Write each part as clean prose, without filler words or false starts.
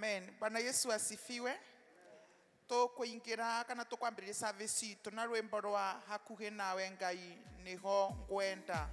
Amen. Bwana Yesu asifiwe. Tukuingira kana tukwambiriria service itu na rwimbo rwa hakuhi nawe Ngai niho ngwenda.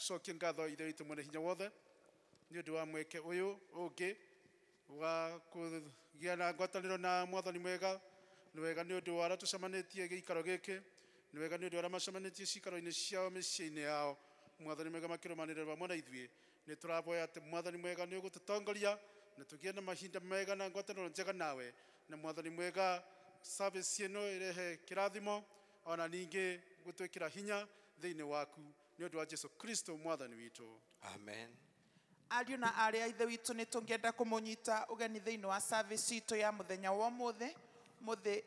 Cokia ngatho ithe witũ mwene hinya wothe nĩ ũndũ wa mweke ũyũ ũngĩ wa kũgĩa na ngwatanĩro na mwathani mwega. Nĩ wega nĩ ũndũ wa arĩa tũcemanĩtie gĩikaro gĩkĩ, nĩ wega nĩ ũndũ wa arĩa macemanĩtie ciikaro-inĩ ciao mĩciĩ-inĩ yao. Mwathani mwega makĩrũmanĩrĩra vamwe na ithuĩ. Nĩ tũraboya atĩ mwathani mwega nĩ ũgũtũtongoria na tũgĩe na mahinda mega na ngwatanĩro njega nawe, na mwathani mwega service ĩno ĩrehe kĩrathimo ona ningĩ gũtwĩkĩra hinya thĩinĩ waku nĩ ũndũ wa Jesu Kristo mwathani witũ. Amen. Ariũ na aarĩ a ithe witũ nĩ tũngĩenda kũmũnyita ũgeni thĩinĩ wa service itũ ya mũthenya wa ũmũthĩ, mũthĩ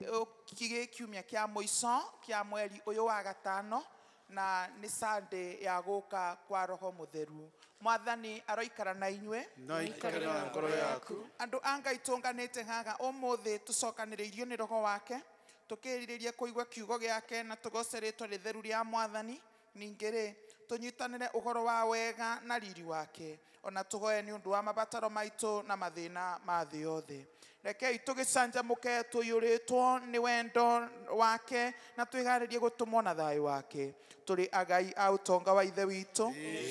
gĩ kiumia kĩa mũico kĩa mweri ũyũ wa gatano, na nĩ Sunday ya gũka kwa Roho Mũtheru. Mwathani aroikara na inyuĩ na ikare na ngoro yaku. Andũ a Ngai tũnganĩte haha ũmũthĩ tũcokanĩrĩirio nĩ Roho wake, tũkĩrirĩria kũigua kiugo gĩake na tũgoce rĩtwa rĩtheru rĩa Mwathani. Ningĩ rĩ tũnyitanĩre ũhoro wa wega na riri wake, ona tũhoe nĩ ũndũ wa mabataro maitũ na mathĩna ma thĩ yothe. Rekei tũgĩcanjamũke tũiyũrĩtwo nĩ wendo wake na twĩharĩrie gũtũmwo na thayũ wake. Tũrĩ agai a ũtonga wa Ithe witũ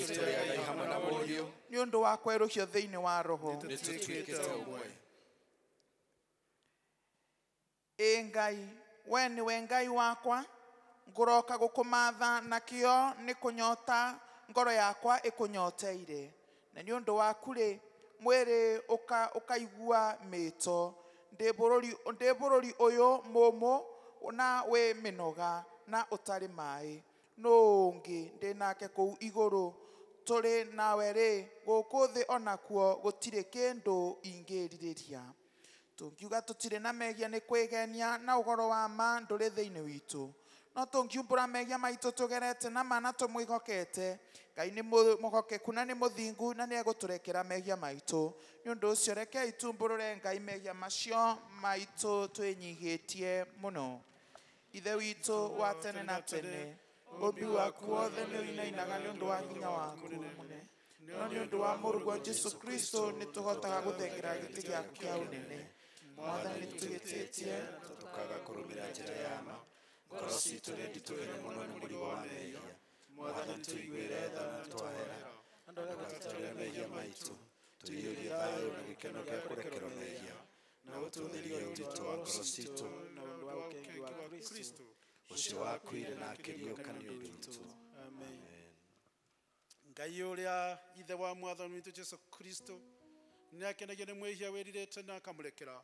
Tũrĩ agai hamwe na Mũriũ nĩ ũndũ wa kwerũhio thĩinĩ wa Roho. Nĩtũtuĩkĩte ũmwe. Ĩ Ngai, we nĩwe Ngai wakwa, ngũroka gũkũmatha nakĩo nĩ kũnyota ngoro yakwa ĩkũnyoteire. Na nĩ ũndũ waku rĩ, mwĩrĩ ũkaigua mĩto. Ndĩ bũrũri ũyũ mũmũ na wĩ mĩnoga na ũtarĩ maĩ. Nũũ ũngĩ ndĩ nake kũu igũrũ? Tũrĩ nawe rĩ, gũkũ thĩ onakuo gũtirĩ kĩndũ ingĩrirĩria. Tũngiuga tũtirĩ na mehia nĩ kwĩgenia na ũhoro wa ma ndũrĩ thĩinĩ witũ. No tũngiumbũra mehia maitũ tũgerete na ma na tũmwĩhokete, Ngai nĩ mũhokeku na nĩ mũthingu na nĩ egũtũrekera mehia maitũ. Nĩ ũndũ ũcio rekei tumbũrũre Ngai mehia macio maitũ twĩnyihĩtie mũno. Ithe witũ wa tene na tene, ũmbi waku wothe nĩ ũinainaga nĩ ũndũ wa hinya waku mũnene. No nĩ ũndũ wa Mũrũguo Jesũ Kristo nĩ tũhotaga gũthengera gĩtĩ gĩaku kĩa ũnene. Mwathani nĩtũhĩtĩtie tũkaga kũrũmĩrĩra njĩra ya ma. Ngoro citũ nĩ nditũhĩre mũno nĩ mũrigo wa mehia. Mwathani tũiguĩre tha na twahera, ndũgatũtarĩre mehia maitũ, tũiyũrie thayũ na gĩkeno gĩa kũrekerwo mehia, na ũtũtherie ũritũ wa ngoro citũ na ũndũ wa ũkengi wa Kristo ũcio wakuire na akĩriũka nĩ ũndũ witũ. Amen. Ngai ũrĩa Ithe wa Mwathani witũ Jesũ Kristo nĩ akenagio nĩ mwĩhia wĩrirĩte na akamũrekera,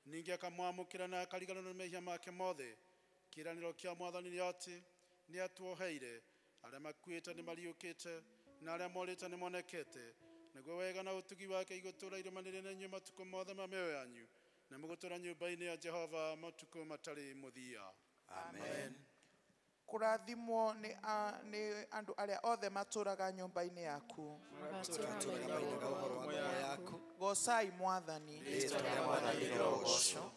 ningĩ akamwamũkĩra na akariganĩrwo nĩ mehia make mothe. Kĩĩranĩro kĩa Mwathani nĩ atĩ nĩ atuoheire, arĩa makuĩte nĩ mariũkĩte na arĩa morĩte nĩ monekete. Nĩguo wega na ũtugi wake igũtũũra irũmanĩrĩire na inyuĩ matukũ mothe ma mĩoyo yanyu, na mũgũtũũra nyũmba-inĩ ya Jehova matukũ matarĩ mũthia. Amen. Kũrathimwo nĩ andũ arĩa othe matũũraga nyũmba-inĩ yaku. Matũũraga mainaga ũhoro wa ngumo yaku. Goocai Mwathani. Rĩĩtwa rĩa Mwathani rĩrogoocwo.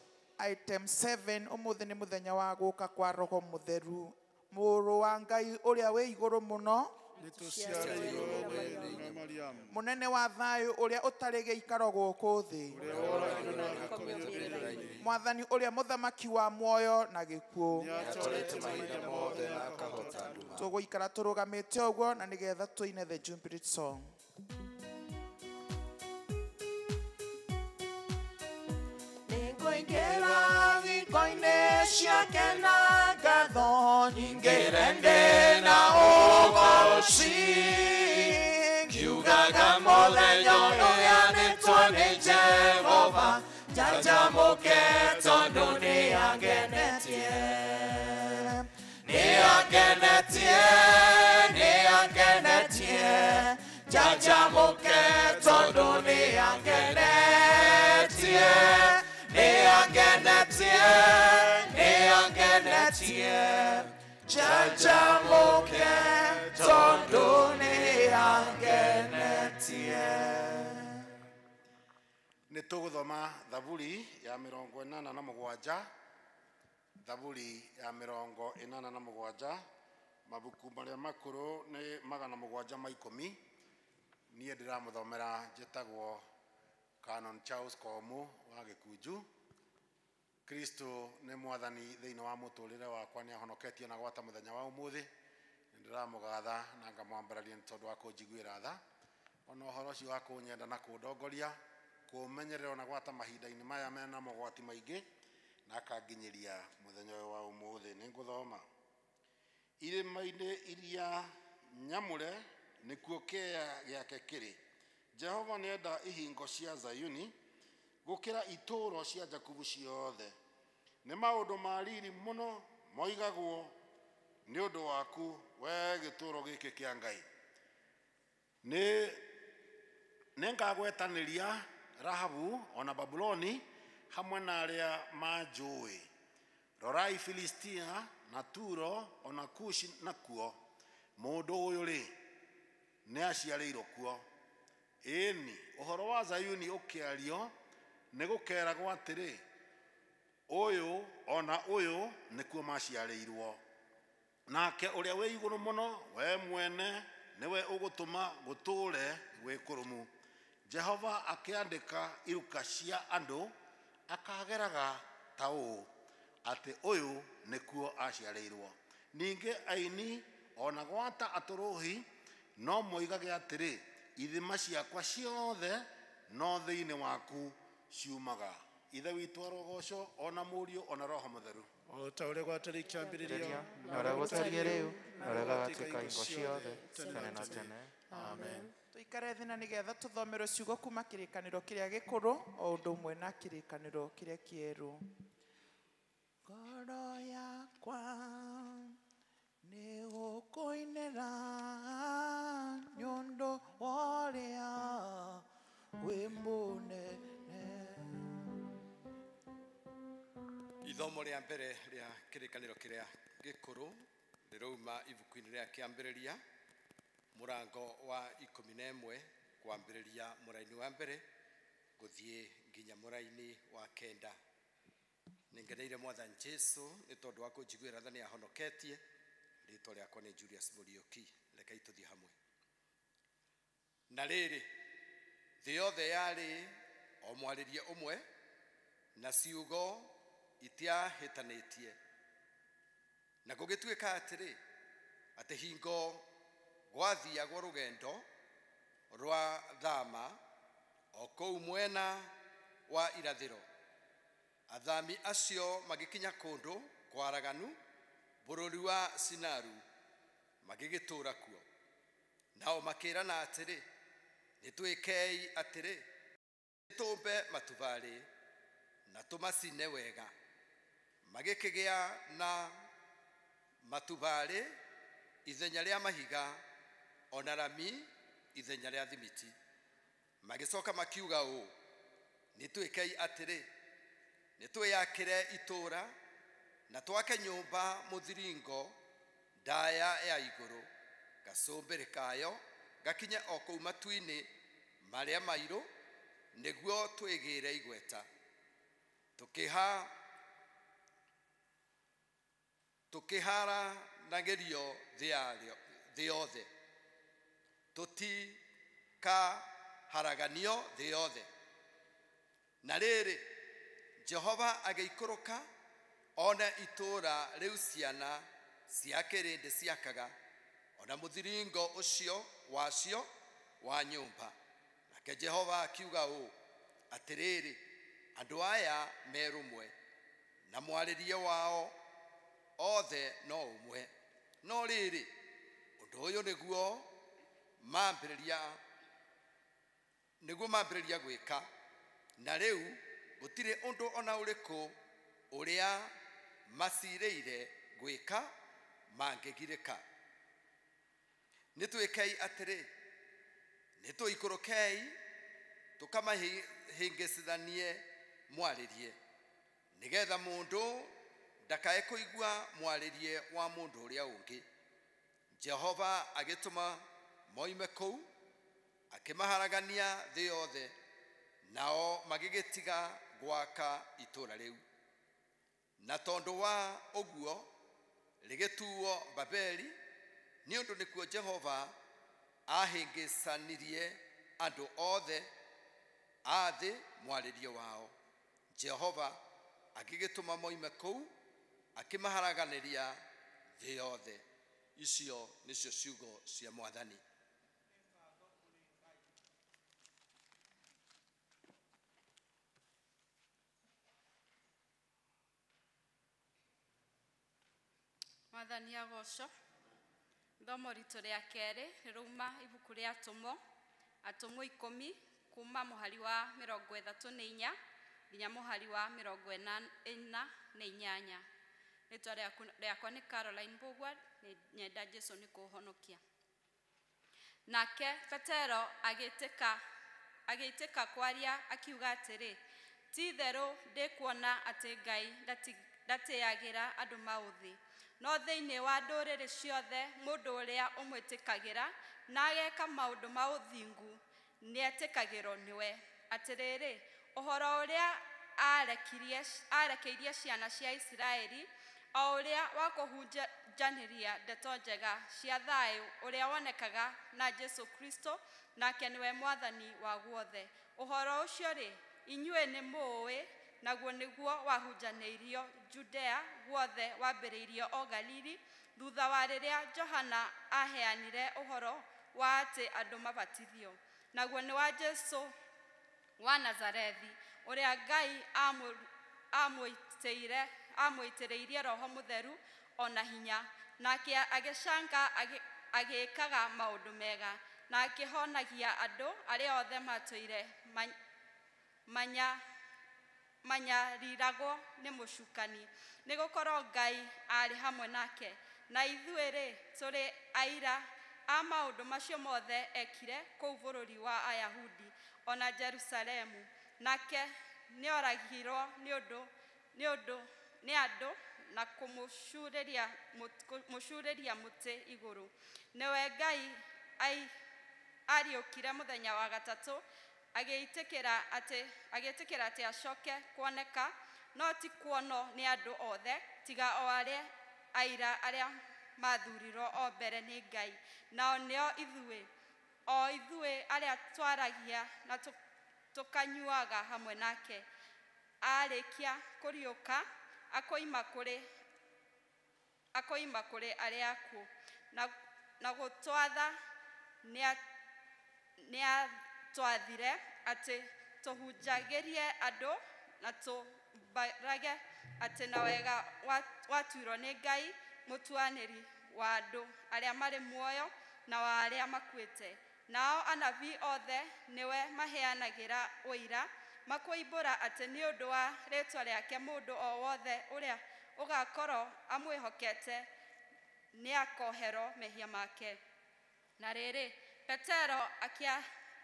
Item 7, ũmũthĩ nĩ mũthenya wa gũka kwa Roho Mũtheru, Mũrũ wa Ngai ũrĩa wĩ igũrũ mũno, Nĩtũciarĩirwo nĩ Mariamu, mũnene wa thayũ ũrĩa ũtarĩ gĩikaro gũkũ thĩ, ũrĩa woragirwo na agakomio mbĩrĩra-inĩ, Mwathani ũrĩa mũthamaki wa muoyo na gĩkuũ. Nĩatũũrĩte mahinda mothe na akahota nduma. Tũgũikara tũrũgamĩte ũguo na nĩgetha tũine the Jubilee song. Nĩngũingĩra thingo-inĩ ciake na ngatho nyingĩ ndĩ na ũgooci, ngiugaga mũthenya ũrĩa nĩtwo nĩ Jehova, njanjamũke tondũ nĩangenetie. Nĩangenetie, nĩangenetie, njanjamũke tondũ nĩangenetie. Nĩangenetie, nĩangenetie, njanjamũke tondũ nĩangenetie. Nĩ tũgũthoma Thaburi ya 87, Thaburi ya 87, mabuku marĩa makũrũ nĩ 710. Niĩ ndĩramũthomera njĩtagwo Canon Charles Komu wa Gĩkunju. Kristo nĩ Mwathani thĩinĩ wa mũtũũrĩre wakwa, nĩ ahonoketie na gwata mũthenya wa ũmũthĩ. Nĩ ndĩramũgatha na ngamwambararia nĩ tondũ wa kũnjiguĩra tha, ona ũhoro ũcio wa kũnyenda na kũndongoria, kũmenyerera ona gwata mahinda-inĩ maya mena mogwati maingĩ, na akanginyĩria mũthenya ũyũ wa ũmũthĩ. Nĩ ngũthoma. Irĩma-inĩ iria nyamũre nĩkuo kĩea gĩake kĩrĩ. Jehova nĩenda ihingo cia Zayuni gũkĩra itũũro cia Jakubu ciothe. Nĩ maũndũ ma riri mũno moigagwo nĩ ũndũ waku, we gĩtũũro gĩkĩ kĩa Ngai. Nĩ ngagwetanĩria Rahabu ona Babuloni hamwe na arĩa manjũĩ. Rorai Filistia na Turo ona Kushi nakuo, mũndũ ũyũ rĩ nĩ aciarĩirwo kuo. Ĩni, ũhoro wa Zayuni ũkĩario nĩ gũkeragwo atĩrĩ, ũyũ ona ũyũ nĩkuo maciarĩirwo. Nake ũrĩa wĩ igũrũ mũno we mwene nĩwe ũgũtũma gũtũũre gwĩ kũrũmu. Jehova akĩandĩka iruka cia andũ Akageraga ta ũũ atĩ ũyũ nĩkuo aciarĩirwo. Ningĩ aini ona gwata atũrũhi no moigage atĩrĩ, ithima ciakwa ciothe no thĩinĩ waku ciumaga. Ithe witũ arogocwo ona Mũriũ ona Roho Mũtheru. O ta ũrĩa gwatariĩ kĩambĩrĩria, na ũrĩa gũtariĩ rĩu, na ũrĩa gũgatuĩka hingo ciothe, tene na tene. Amen. Tuikare thĩ na nĩgetha tũthomerwo ciugo kuma kĩrĩkanĩro kĩrĩa gĩkũrũ o ũndũ ũmwe na kĩrĩkanĩro kĩrĩa kĩerũ. Ngoro yakwa nĩ gũkũinĩra nĩ ũndũ wa ũrĩa wĩ mũnene. Ithomo rĩa mbere rĩa kĩrĩkanĩro kĩrĩa gĩkũrũ rĩrauma ibuku-inĩ rĩa kĩambĩrĩria mũrango wa 11 kwambĩrĩria mũraini wa mbere gũthiĩ nginya mũraini wa 9. Nĩngeneire Mwathani Jesũ nĩ tondũ wa kũnjiguĩra tha nĩahonoketie. Rĩtwa rĩakwa nĩ Julius Mũriũki. Rekei tũthiĩ hamwe. Na rĩrĩ, thĩ yothe yarĩ o mwarĩrie ũmwe na ciugo itiahĩtanĩtie. Na gũgĩtuĩka atĩrĩ, atĩ hingo gwathiagwo rũgendo rwa thama o kũu mwena wa irathĩro, athami acio magĩkinya kũndũ kwaraganu bũrũri wa Sinaru, magĩgĩtũũra kuo. Nao makĩrana atĩrĩ, nĩtwĩkei atĩrĩ, tũmbe matubarĩ na tũmacine wega. Magĩkĩgĩa na matubarĩ ithenya rĩa mahiga, ona rami ithenya rĩa thimiti. Magĩcoka makiuga ũũ, nĩtwĩkei atĩrĩ, nĩtwĩyakĩre itũũra na twake nyũmba mũthiringo ndaya ya igũrũ, gacũmbĩrĩ kayo gakinye o kũu matu-inĩ marĩa mairũ, nĩguo twĩgĩre igweta. Tũkĩharanagĩrio thĩ yothe, tũtikaharaganio thĩ yothe. Na rĩrĩ, Jehova agĩikũrũka one itũũra rĩu ciana cia kĩrĩndĩ ciakaga, ona mũthiringo ũcio wacio wa nyũmba. Nake Jehova akiuga ũũ, atĩrĩrĩ, andũ aya me rũmwe na mwarĩrie wao othe no ũmwe. No rĩrĩ, ũndũ ũyũ nĩguo mambĩrĩria gwĩka, na rĩu gũtirĩ ũndũ ona ũrĩkũ ũrĩa macirĩire gwĩka mangĩgirĩka. Nĩtwĩkei atĩrĩ, nĩtũikũrũkei tũkamahĩngĩcithanie mwarĩrie, nĩgetha mũndũ ndakae kũigua mwarĩrie wa mũndũ ũrĩa ũngĩ. Jehova agĩtũma moime kũu, akĩmaharagania thĩ yothe, nao magĩgĩtiga gwaka itũũra rĩu. Na tondũ wa ũguo rĩgĩtuo Babeli, nĩ ũndũ nĩkuo Jehova ahĩngĩcanirie andũ othe a thĩ mwarĩrie wao. Jehova agĩgĩtũma moime kũu, akĩmaharaganĩria thĩ yothe. Icio nĩcio ciugo cia Mwathani. Mwathani agocwo. Ithomo ritũ rĩa kerĩ rĩrauma ibuku rĩa Atũmwo, Atũmwo 10 kuma mũhari wa 34 nginya mũhari wa 48. Rĩtwa rĩakwa nĩ Caroline Mbugua, nyenda Jesũ nĩ kũhonokia. Nake Petero agĩtĩka kwaria akiuga atĩrĩ, ti itherũ ndĩkuona atĩ Ngai ndatĩagĩra andũ maũthĩ, no thĩinĩ wa ndũrĩrĩ ciothe mũndũ ũrĩa ũmwĩtĩkagĩra na ageka maũndũ ma ũthingu nĩetĩkagĩrwo nĩwe. Atĩrĩrĩ, ũhoro ũrĩa arekeirie ciana cia Isiraeli, o ũrĩa wa kũhunjanĩria ndeto njega cia thayũ ũrĩa wonekaga na Jesũ Kristo, nake nĩwe Mwathani wa guothe. Ũhoro ũcio-rĩ, inyuĩ nĩmũũĩ, Naguo nĩguo wahunjanĩirio Judea guothe, wambĩrĩirio o Galili thutha wa rĩrĩa Johana aheanire ũhoro wa atĩ andũ mabatithio. Naguo nĩ wa Jesu wa Nazarethi, ũrĩa Ngai amũitĩrĩirie Roho Mũtheru ona hinya, nake agĩcanga agĩĩkaga maũndũ mega na akĩhonagia andũ arĩa othe matũire manyariragwo nĩ mũcukani, nĩgũkorwo Ngai aarĩ hamwe nake. Na ithuĩ-rĩ, tũrĩ aira a maũndũ macio mothe ekire kũu bũrũri wa Ayahudi ona Jerusalemu. Nake nĩoragirwo nĩ andũ na kũmũcurĩria mũtĩ igũrũ. Nĩwe Ngai ariũkire mũthenya wa gatatũ, agĩĩtĩkĩra atĩ acoke kuoneka, no ti kuonwo nĩ andũ othe, tiga o arĩa aira arĩa mathuurirwo o mbere nĩ Ngai, nao nĩo ithuĩ, o ithuĩ arĩa twaragia na tũkanyuaga hamwe nake. Arĩkia kũriũka akoima kũrĩ arĩa akuũ, na gũtwatha nĩatwathire atĩ tũhunjagĩrie andũ na tũmbarage atĩ na wega watuirwo nĩ Ngai mũtuanĩri wa andũ arĩa marĩ muoyo na wa arĩa makuĩte. Nao anabii othe nĩwe maheanagĩra ũira, makoimbũra atĩ nĩ ũndũ wa rĩĩtwa rĩake mũndũ o wothe ũrĩa ũgakorwo amwĩhokete nĩakoherwo mehia make. Na rĩrĩ, Petero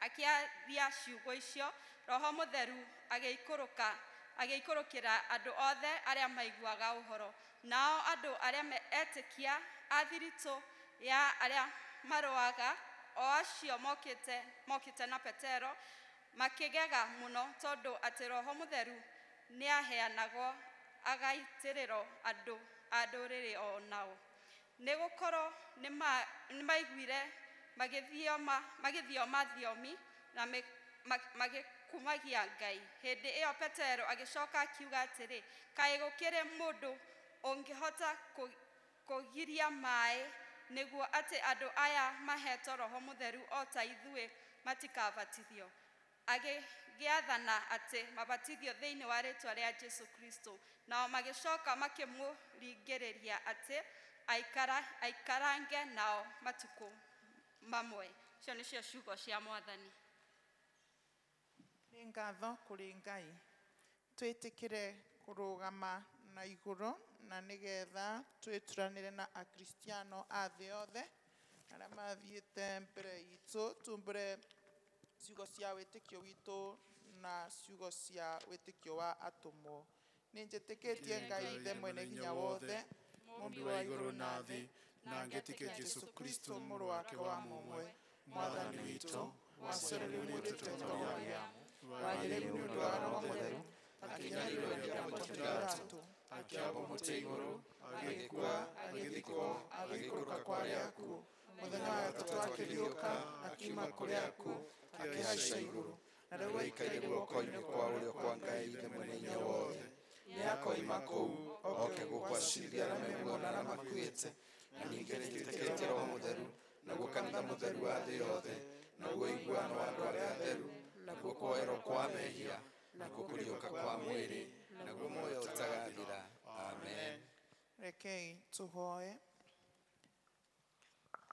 akĩaria ciugo icio, Roho Mũtheru agĩikũrũkĩra andũ othe arĩa maiguaga ũhoro. Nao andũ arĩa etĩkia a thiritũ ya arĩa marũaga, o acio mokĩte na Petero, makĩgega mũno tondũ atĩ Roho Mũtheru nĩaheanagwo agaitĩrĩrwo andũ a ndũrĩrĩ o nao. Nĩgũkorwo nĩmaiguire magĩthioma thiomi na magĩkumagia Ngai. Hĩndĩ ĩyo Petero agĩcoka akiuga atĩrĩ, kaĩ gũkĩrĩ mũndũ ũngĩhota kũgiria maaĩ nĩguo atĩ andũ aya mahetwo Roho Mũtheru o ta ithuĩ matikabatithio? Agĩgĩathana atĩ mabatithio thĩinĩ wa rĩĩtwa rĩa Jesu Kristo. Nao magĩcoka makĩmũringĩrĩria atĩ aikarange nao matukũ mamwe. Icio nĩcio ciugo cia Mwathani. Nĩ ngatho kũrĩ Ngai. Twĩtĩkĩre kũrũgama na igũrũ na nĩgetha twĩturanĩre na Akristiano a thĩ yothe arĩa mathiĩte mbere itũ, tumbũre ciugo cia wĩtĩkio witũ na ciugo cia wĩtĩkio wa atũmwo. Nĩ njĩtĩkĩtie Ngai Ithe mwene hinya wothe, Mũmbi wa igũrũ na thĩ, na ngetĩkia Jesũ Kristo mũrũ wake wa mũmwe, Mwathani witũ, waciarirwo nĩ Tata Mariamu, wagĩrĩirwo nĩ ũndũ wa Roho Mũtheru, akĩnyarirwo nĩ Pontio Pilato, akĩambwo mũtĩ igũrũ, agĩkua, agĩthikwo, agĩikũrũka kwa arĩa akuũ, mũthenya wa gatatũ akĩriũka, akiuma kũrĩ akuũ, akĩhaica igũrũ, na rĩu aikaire guoko-inĩ kwa ũrĩo kwa Ngai Ithe mwene hinya wothe. Nĩakoima kũu oke gũkwaciria arĩa me muoyo na arĩa makuĩte. Na ningĩ nĩnjĩtĩkĩtie Roho Mũtheru, naguo kanitha mũtheru wa thĩ yothe, naguo ũiguano wa andũ arĩa atheru, naguo kuoherwo kwa mehia, naguo kũriũka kwa mwĩrĩ, naguo muoyo ũtagathira. Amen. Rekei tũhoe.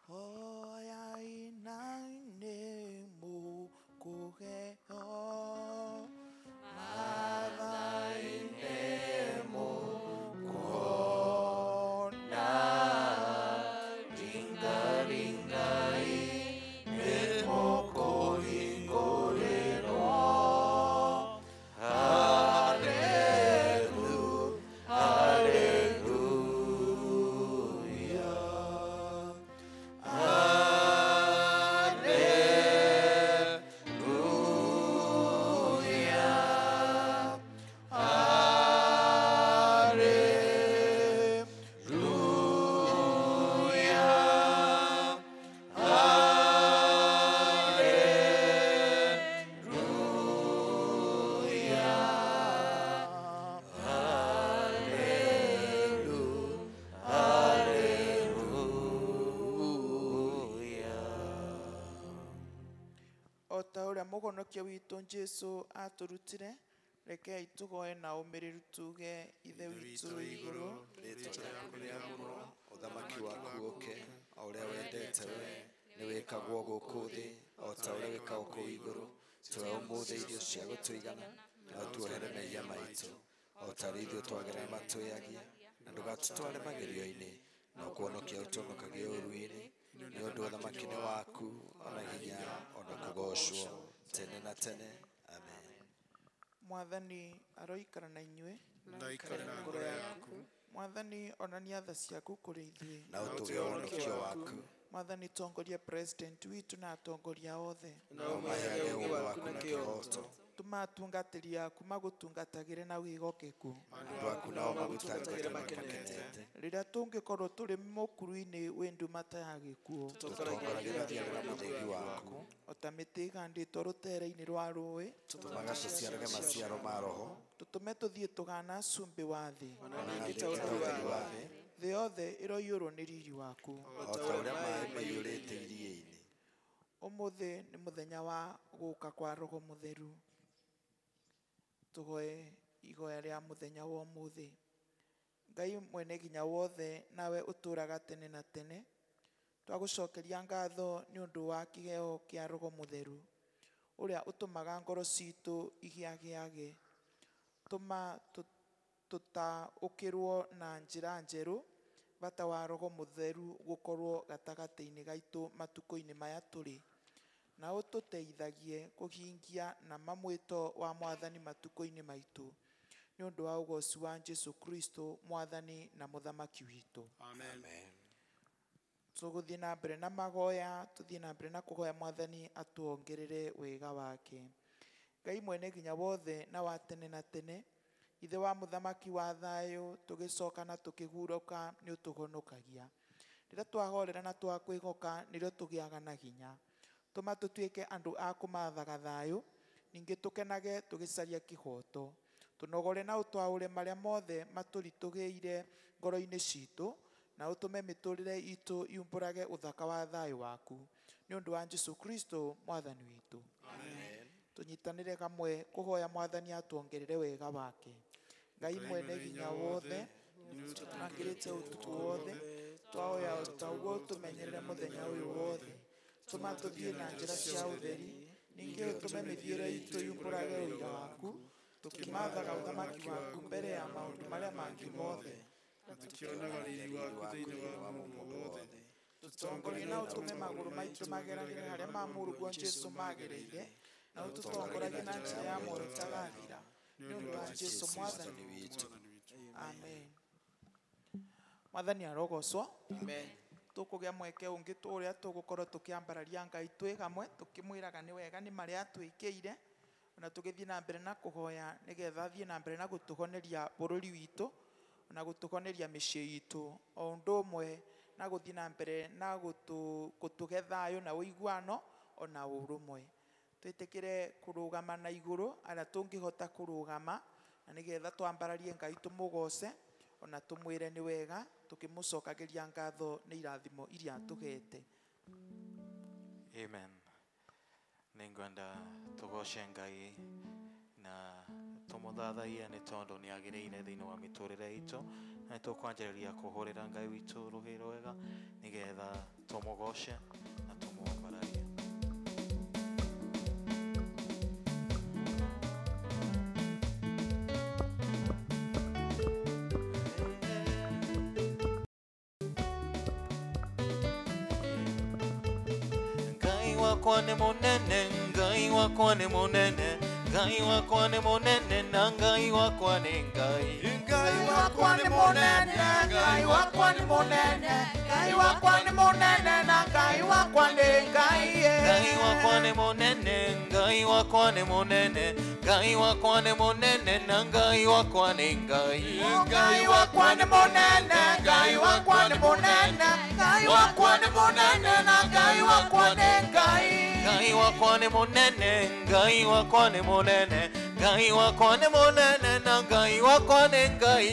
Hoyai nane mũkũheo, mathai nĩmũkuona, ringaringai nĩmũkũhingũrĩrwo. Hallelujah, hallelujah. Hallelujah. Mũhonokia witũ Jesũ atũrutire, rekei tũgoe na ũmĩrĩru tuge Ithe witũ wĩ igũrũ, rĩĩtwa rĩaku rĩamũrwo, ũthamaki waku ũke, o ũrĩa wendete we nĩ wĩkagwo gũkũ thĩ o ta ũrĩa wĩkagwo kũu igũrũ. Tũhe ũmũthĩ irio cia gũtũigana, na ũtuohere mehia maitũ o ta ũrĩa ithuĩ twagerera matwĩagia, na ndũgatũtware magerio-inĩ, no kũhonokia ũtũhonokagie ũũru-inĩ, nĩ ũndũ ũthamaki nĩ waku, ona hinya, ona kũgoocwo tene na tene. Amen. Mwathani aroikara na inyuĩ, na ikare na ngoro yaku. Mwathani onania tha ciaku kũrĩ ithuĩ, na ũtũge ũhonokio waku. Mwathani tongoria president witũ na atongoria othe, na ũmaheage ũũgĩ waku na kĩhooto. Tũma atungatĩri aku magũtungatagĩre na wĩhokeku, andũ aku nao magũtungatagĩre makenete. Rĩrĩa tũngĩkorwo tũrĩ mũkuru-inĩ wĩ nduma ta ya gĩkuũ, tũtongoragie na thiarĩ na mũthĩgi waku, o ta mĩtĩ ĩhandĩtwo rũtere-inĩ rwa rũĩ, tũmaga tũciarage maciaro ma roho, tũtũme tũthiĩ tũgana cumbĩ wa thĩ, ona ningĩ ta ũtheri wa thĩ. Thĩ yothe ĩroiyũrwo nĩ riri waku, o ta ũrĩa maaĩ maiyũrĩte iria-inĩ. Ũmũthĩ nĩ mũthenya wa gũka kwa Roho Mũtheru. Tũgoe igoya rĩa mũthenya wa ũmũthĩ. Ngai mwene hinya wothe, nawe ũtũũraga tene na tene, twagũcokeria ngatho nĩ ũndũ wa kĩheo kĩa Roho Mũtheru ũrĩa ũtũmaga ngoro citũ igĩagĩage. Tũma tũtaũkĩrwo na njĩra njerũ bata wa Roho Mũtheru gũkorwo gatagatĩ-inĩ gaitũ matukũ-inĩ maya tũrĩ, na ũtũteithagie kũhingia na mamwĩto wa Mwathani matukũ-inĩ maitũ, nĩ ũndũ wa ũgoci wa Jesũ Kristo Mwathani na Mũthamaki witũ. Amen. Tũgũthiĩ na mbere na magoya, tũthiĩ na mbere na kũhoya Mwathani atuongerere wega wake. Ngai mwene hinya wothe na wa tene na tene, Ithe wa Mũthamaki wa thayũ, tũgĩcoka na tũkĩhurũka nĩ ũtũhonokagia. Rĩrĩa twahorera na twakwĩhoka nĩrĩo tũgĩaga na hinya. Tũma tũtuĩke andũ a kũmathaga thayũ, ningĩ tũkenage tũgĩcaria kĩhooto. Tũnogore na ũtwaũre marĩa mothe matũritũhĩire ngoro-inĩ citũ, na ũtũme mĩtũrĩre itũ yumbũrage ũthaka wa thayũ waku, nĩ ũndũ wa Jesũ Kristo Mwathani witũ. Amen. Tũnyitanĩre hamwe kũhoya Mwathani atuongerere wega wake. Ngai mwene hinya wothe, nĩũtũtangĩrĩte ũtukũ wothe, twahoya o ta ũguo ũtũmenyerere mũthenya ũyũ wothe. Tũma tũthiĩ na njĩra cia ũtheri, ningĩ ũtũme mĩthiĩre itũ yumbũrage ũira waku, tũkĩmathaga ũthamaki waku mbere ya maũndũ marĩa mangĩ mothe, na tũkĩonaga riri waku thĩinĩ wa mũndũ wothe. Tũtongorie na ũtũme magũrũ maitũ mageragĩre harĩa ma mũrũguo Jesũ magereire, na ũtũtongoragie na njĩra ya muoyo ũtagathira, nĩ ũndũ wa Jesũ Mwathani witũ. Amen. Mwathani arogocwo. Amen. Tũkũgĩa mweke ũngĩ ũrĩa tũgũkorwo tũkĩambararia Ngai twĩ hamwe, tũkĩmwĩraga nĩ wega nĩ marĩa atwĩkĩire, ona tũgĩthiĩ na mbere na kũhoya nĩgetha athiĩ na mbere na gũtũhoneria bũrũri witũ, ona gũtũhoneria mĩciĩ itũ, o ũndũ ũmwe na gũthiĩ na mbere na gũtũhe thayũ na ũiguano ona ũrũmwe. Twĩtĩkĩre kũrũgama na igũrũ arĩa tũngĩhota kũrũgama, na nĩgetha twambararie Ngai tũmũgoce ona tũmwĩre nĩ wega, tũkĩmũcokagĩria ngatho nĩ irathimo iria atũhete. Amen. Nĩngwenda tũgoce Ngai na tũmũthathaiye nĩ tondũ nĩ agĩrĩire thĩinĩ wa mĩtũrĩre itũ, na nĩ tũkwanjĩrĩria kũhũrĩra Ngai witũ rũhĩ rwega nĩgetha tũmũgoce na tũmwambararie. Ngai wakwa nĩ mũnene, Ngai wakwa nĩ mũnene, Ngai wakwa nĩ mũnene, na Ngai wakwa nĩ Ngai. Ngai wakwa nĩ mũnene, Ngai wakwa nĩ mũnene, Ngai wakwa nĩ mũnene, na Ngai wakwa nĩ Ngai. Ngai wakwa nĩ mũnene, Ngai wakwa nĩ mũnene, Ngai wakwa nĩ mũnene, na Ngai wakwa nĩ Ngai. Ngai wakwa nĩ mũnene, Ngai wakwa nĩ mũnene, Ngai wakwa nĩ mũnene, na Ngai wakwa nĩ Ngai. Ngai wakwa nĩ mũnene, Ngai wakwa nĩ mũnene, Ngai wakwa nĩ mũnene na Ngai wakwa nĩ Ngai.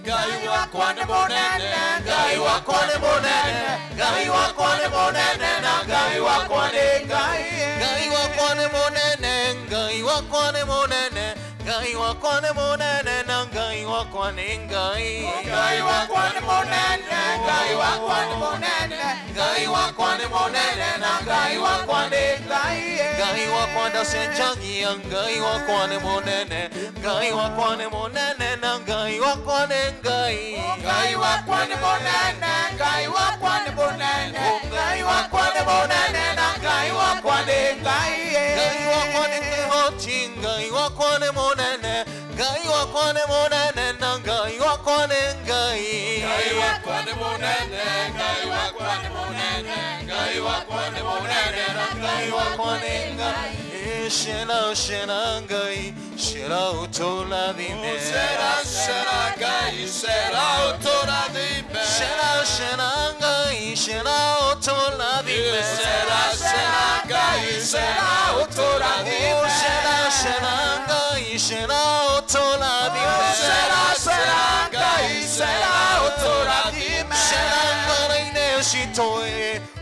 Ngai wakwa nĩ mũnene, Ngai wakwa nĩ mũnene, Ngai wakwa nĩ mũnene na Ngai wakwa nĩ Ngai. Ngai wakwa nĩ mũnene, Ngai wakwa nĩ mũnene, Ngai wakwa nĩ mũnene na Ngai wakwa nĩ Ngai. Ngai wakwa nĩ mũnene, Ngai wakwa nĩ mũnene, Ngai wakwa nĩ mũnene na Ngai wakwa nĩ Ngai. Ngai wakwa ndacenjagia, Ngai wakwa nĩ mũnene, Ngai wakwa nĩ mũnene na Ngai wakwa nĩ Ngai. Ngai wakwa nĩ mũnene, Ngai wakwa nĩ mũnene, Ngai wakwa nĩ mũnene na Ngai wakwa nĩ Ngai. Ngai wakwa nĩ kĩhoti, Ngai wakwa nĩ mũnene, Ngai wakwa nĩ mũnene na Ngai wakwa nĩ Ngai. Ngai wakwa nĩ mũnene, Ngai wakwa nĩ mũnene, Ngai wakwa nĩ mũnene na Ngai wakwa nĩ Ngai. Shera shera Ngai, shera utũrathime. Shera shera Ngai, shera utũrathime. Shera shera Ngai, shera utũrathime. Shera shera Ngai, shera utũrathime. Shera shera Ngai, shera utũrathime. Shera shera Ngai, shera utũrathime. Shera ngoro-inĩ citũ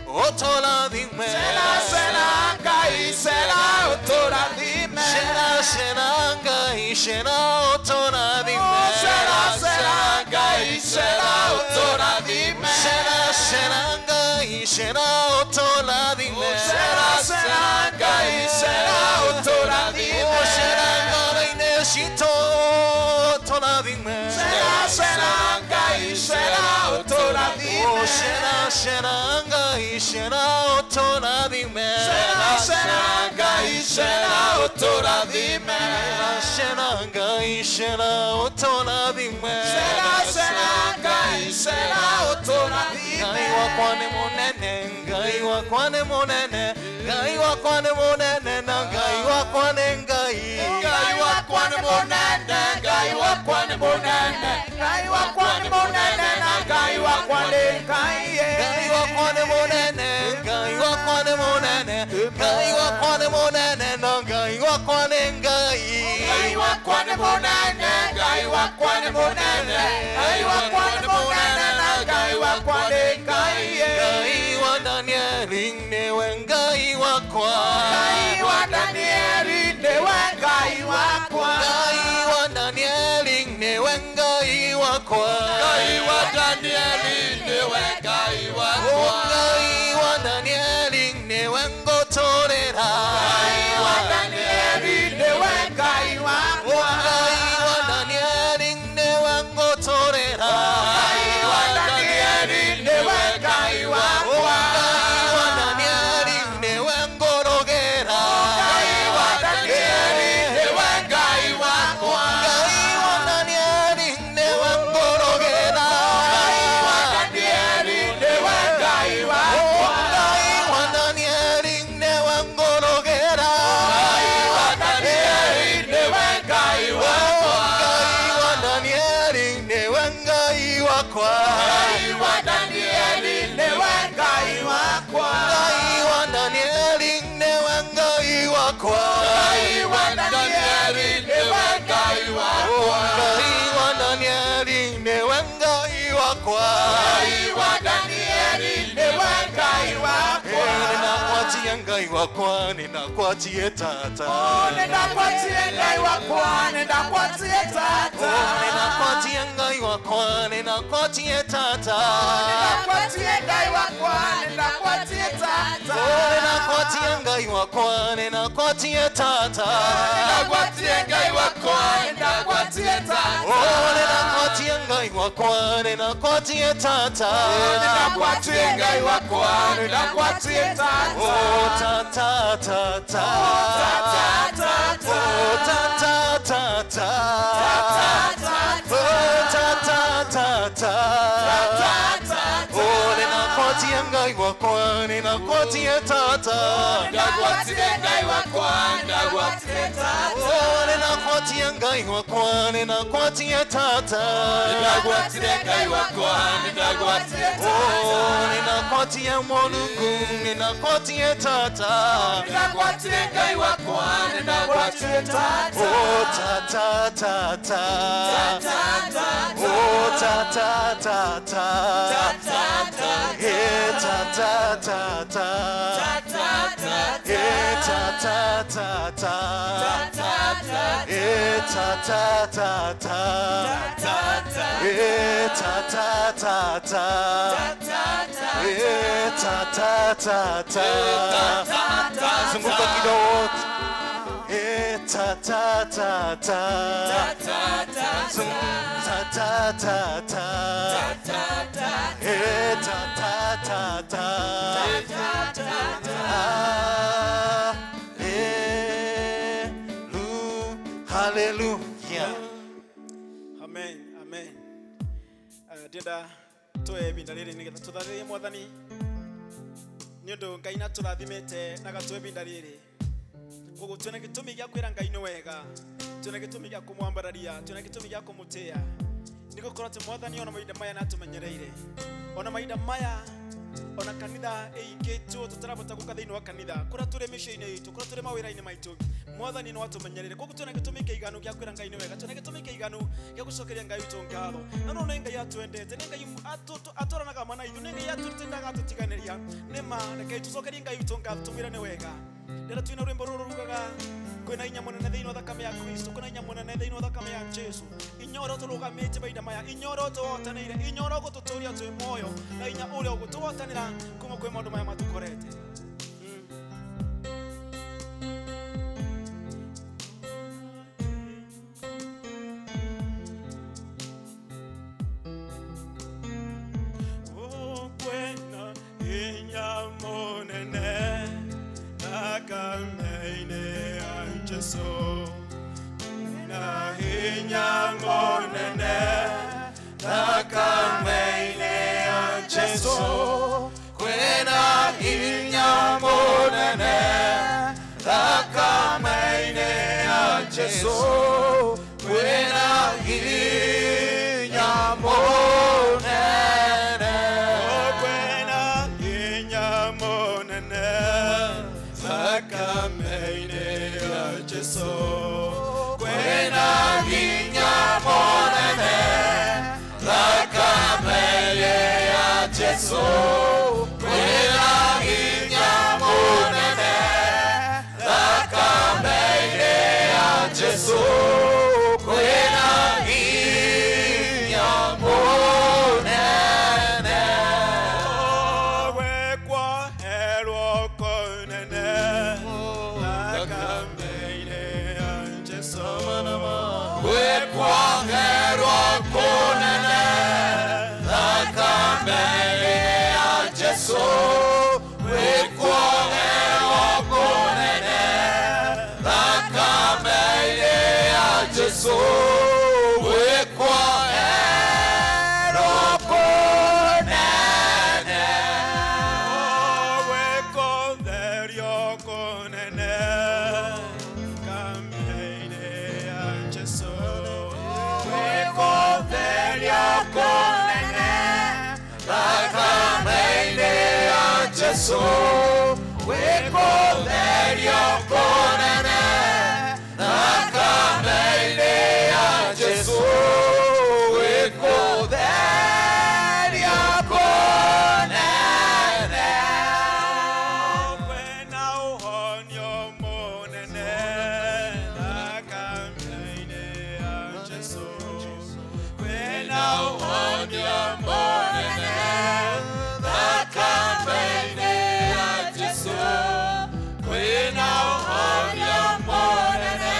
utũrathime. Shera shera Ngai, shera utũrathime. Shera shera Ngai, shera utũrathime. Shera shera Ngai, shera utũrathime. Shera shera Ngai, shera utũrathime. Shera shera Ngai, shera utũrathime. Shera ngoro-inĩ citũ utũrathime. Shera shera Ngai, shera utũrathime. Shera shera Ngai, shera utũrathime. Shera shera Ngai, shera utũrathime. Shera Ngai, shera utũrathime. Shera shera Ngai, shera utũrathime. Ngai wakwa nĩ mũnene, Ngai wakwa nĩ mũnene, Ngai wakwa nĩ mũnene na Ngai wakwa nĩ Ngai. Ngai wakwa nĩ mũnene, Ngai wakwa nĩ mũnene, Ngai wakwa nĩ mũnene na Ngai wakwa nĩ Ngai. Ngai wakwa nĩ mũnene, Ngai wakwa nĩ mũnene, Ngai wakwa nĩ mũnene na Ngai wakwa nĩ Ngai. Ngai wakwa nĩ mũnene, Ngai wakwa nĩ mũnene, Ngai wakwa nĩ mũnene na Ngai wakwa nĩ Ngai. Ngai wa Danieli nĩwe Ngai wakwa. Ngai wa Danieli nĩwe Ngai wakwa. Ngai wa Danieli nĩwe Ngai wakwa. Ngai wa Danieli nĩwe Ngai wakwa. Ngai wa Danieli nĩwe ngũtũrĩra. Ngai wa Danieli nĩwe Ngai wakwa. Ngai wa Danieli nĩwe ngũtũrĩra. Ngai wa Danieli nĩwe Ngai wakwa. Ngai wa Danieli nĩwe ngũrũgĩra. Ngai wa Danieli nĩwe Ngai wakwa. Ngai wa Danieli nĩwe ngũrũgĩra. Ngai wa Danieli nĩwe Ngai wakwa. Ngai wa Danieli nĩwe ngũrũgĩra. Ngai wa Danieli nĩwe Ngai wakwa. Ngai wa Danieli nĩwe Ngai wakwa. Ngai wa Danieli nĩwe Ngai wakwa. Ngai wa Danieli nĩwe Ngai wakwa. Ngai wa Danieli nĩwe Ngai wakwa. Ngai wa Danieli nĩwe Ngai wakwa. Ngai wa Danieli nĩwe Ngai wakwa. Nĩndakwatia Ngai wakwa, nĩndakwatie tata. Nĩndakwatie Ngai wakwa, nĩndakwatie tata. Nĩndakwatie Ngai wakwa, nĩndakwatie tata. Nĩndakwatie Ngai wakwa, nĩndakwatie tata. Nĩndakwatie Ngai wakwa, nĩndakwatie tata. Nĩndakwatie Ngai wakwa, nĩndakwatie tata. Nĩndakwatie Ngai wakwa, nĩndakwatie tata. Nĩndakwatie Ngai wakwa, nĩndakwatie tata. Oh ta ta ta ta. Ta ta ta ta. Oh ta ta ta ta. Ta ta ta. Oh ta ta ta ta. Ta ta ta. Oh nĩndakwatie Ngai wakwa, ninakwatie tata. Ndagwatire Ngai wakwa, ndagwatire tata. Oh, ninakwatie Ngai wakwa, ninakwatie tata. Ndagwatire Ngai wakwa, ndagwatire tata. Oh, ninakwatie Mulungu, ninakwatie tata. Ndagwatire Ngai wakwa, ndagwatire tata. Oh, tata tata. Tata tata. Oh, tata tata. Tata tata. Eh, tata tata. Tata tata. Eh, tata tata. Tata tata. Eh, tata tata. Tata tata. Eh, tata tata. Tata tata. Eh, tata tata. Tata. Zunguka kidogo. Eh, tata tata. Tata tata. Ta ta ta. Ta ta. Eh, ta ta ta ta. Ta ta ta. Hallelujah. Amen, amen. Ndĩrenda tuoe ibinda rĩrĩ nĩgetha tũthathaiye Mwathani nĩ ũndũ Ngai nĩatũrathimĩte na agatũhe ibinda rĩrĩ. Koguo twĩna gĩtũmi gĩa kwĩra Ngai nĩ wega, twĩna gĩtũmi gĩa kũmwambararia, twĩna gĩtũmi gĩa kũmũtĩĩa, nĩ gũkorwo atĩ Mwathani ona mahinda maya nĩatũmenyereire, ona mahinda maya ona kanitha ĩingĩtwo tũtarabota gũka thĩinĩ wa kanitha, kũrĩa tũrĩ mĩciĩ-inĩ itũ, kũrĩa tũrĩ mawĩra-inĩ maitũ, Mwathani no atũmenyereire. Koguo twĩna gĩtũmi kĩiganu gĩa kwĩra Ngai nĩ wega, twĩna gĩtũmi kĩiganu gĩa gũcokeria Ngai witũ ngatho. Na no nĩ Ngai atwendete, nĩ Ngai atwaranaga mana ithu, nĩ Ngai atũrĩte ndagatũtiganĩria. Nĩ ma rekei tũcokerie Ngai witũ ngatho tũmwĩre nĩ wega. Ndĩrenda twĩna rwĩmbo rũrũ rugaga kwĩna inya mũnene thĩinĩ wa thakame ya Kristo, kwĩna inya mũnene thĩinĩ wa thakame ya Jesu. Inya ũrĩa ũtũrũgamĩtie mahinda maya, inya ũrĩa ũtũhotanĩire, inya ũrĩa ũgũtũtũria twĩ muoyo, na inya ũrĩa ũgũtũhotanĩra kuma kwĩ maũndũ maya matũkorete. Kwĩna inya mũnene thakame-inĩ ya Jesu, na hinya mũnene thakame-inĩ ya Jesu, Kwĩna hinya mũnene thakame-inĩ ya Jesu, kwĩna hinya mũnene. Kwĩna hinya mũnene thakame-inĩ ya Jesu, Kwĩna hinya mũnene thakame-inĩ ya Jesu, kwĩna hinya mũnene thakame-inĩ ya Jesu, kwĩna hinya mũnene. Wekwaherwo kũnene thakame-inĩ ya Jesu, Wekwaherwo kũnene thakame-inĩ ya Jesu, wekwaherwo kũnene thakame-inĩ ya Jesu, wekwaherwo kũnene. Wekũtherio kũnene thakame-inĩ ya Jesu, Wekũtherio kũnene thakame-inĩ ya Jesu, wekũtherio kũnene thakame-inĩ ya Jesu, wekũtherio kũnene. Kwĩna ũhonio mũnene thakame-inĩ ya Jesu, kwĩna ũhonio mũnene thakame-inĩ ya Jesu, kwĩna ũhonio mũnene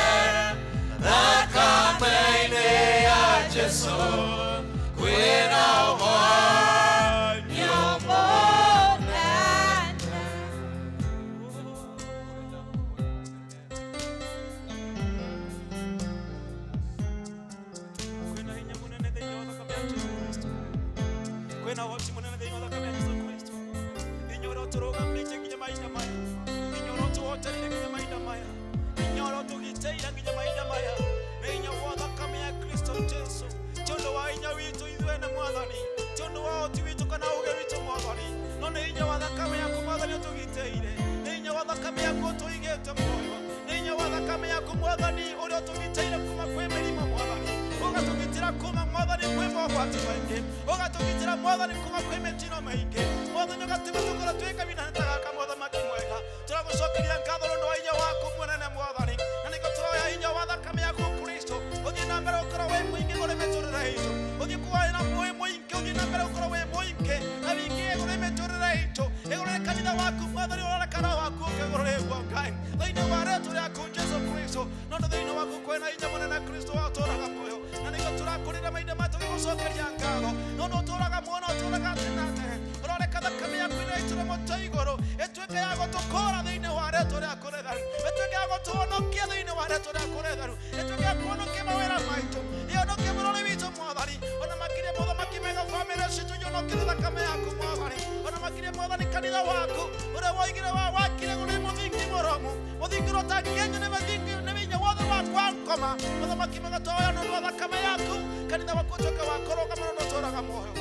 thakame-inĩ ya Jesu, kwĩna ũhonio mũnene. Kwĩna hinya mũnene thĩinĩ wa thakame ya Jesu Kristo, kwĩna ũhoti mũnene thĩinĩ wa thakame ya Jesu Kristo. ũhoti witũ kana ũũgĩ witũ Mwathani, no nĩ hinya wa thakame yaku Mwathani ũtũgitĩire, nĩ hinya wa thakame yaku ũtũigĩte muoyo, nĩ hinya wa thakame yaku Mwathani ũrĩa ũtũgitĩire kuma kwĩ mĩrimũ Mwathani, ũgatũgitĩra kuma Mwathani kwĩ mogwati maingĩ, ũgatũgitĩra Mwathani kuma kwĩ mĩtino mĩingĩ, Mwathani ũgatũma tũkorwo twĩ kahinda ta gaka Mũthamaki mwega. Tũragũcokeria ngatho nĩ ũndũ wa hinya waku mũnene Mwathani, na nĩkĩo tũroya hinya wa thakame yaku Kristo ũthiĩ na mbere ũkorwo wĩ mũingĩ kũrĩ mĩtũrĩre itũ, ũthiĩ kuwa na wĩ mũingĩ, ũthiĩ na mbere ũkorwo wĩ mũingĩ na wingĩ kũrĩ mĩtũrĩre itũ, igũrũ rĩa kanitha waku Mwathani, ũroreka roho waku ũke igũrũ rĩguo Ngai, thĩinĩ wa rĩĩtwa rĩaku Jesũ Kristo, no ũndũ thĩinĩ waku kwĩna hinya mũnene Kristo watũũraga muoyo, na nĩkĩo tũrakũrĩra mahinda maya tũgĩgũcokeria ngatho, no ũndũ ũtũũraga muoyo na ũtũũraga tene na tene. Ũroreka thakame yaku ĩrĩa ĩitĩrwo mũtĩ igũrũ ĩtuĩke ya gũtũkũũra thĩinĩ wa rĩĩtwa rĩaku rĩtheru, ĩtuĩke ya gũtũhonokia thĩinĩ wa rĩĩtwa rĩaku rĩtheru, ĩtuĩke ya kũhonokia mawĩra maitũ, ĩhonokie bũrũri witũ Mwathani, ona makĩria mũthamaki mega bamĩrĩ citũ ihonokie thakame yaku Mwathani, ona makĩria Mwathani kanitha waku ũrĩa woigire wa wakire kũrĩ mũthingi mũrũmu, mũthingi ũrĩa ũtangĩenywo nĩ mũthingi nĩ hinya wothe wa kwa ngoma, mũthamaki mega twoya nĩ ũndũ wa thakame yaku, kanitha waku ũtuĩke wa kũrũgama na ũtũũraga muoyo.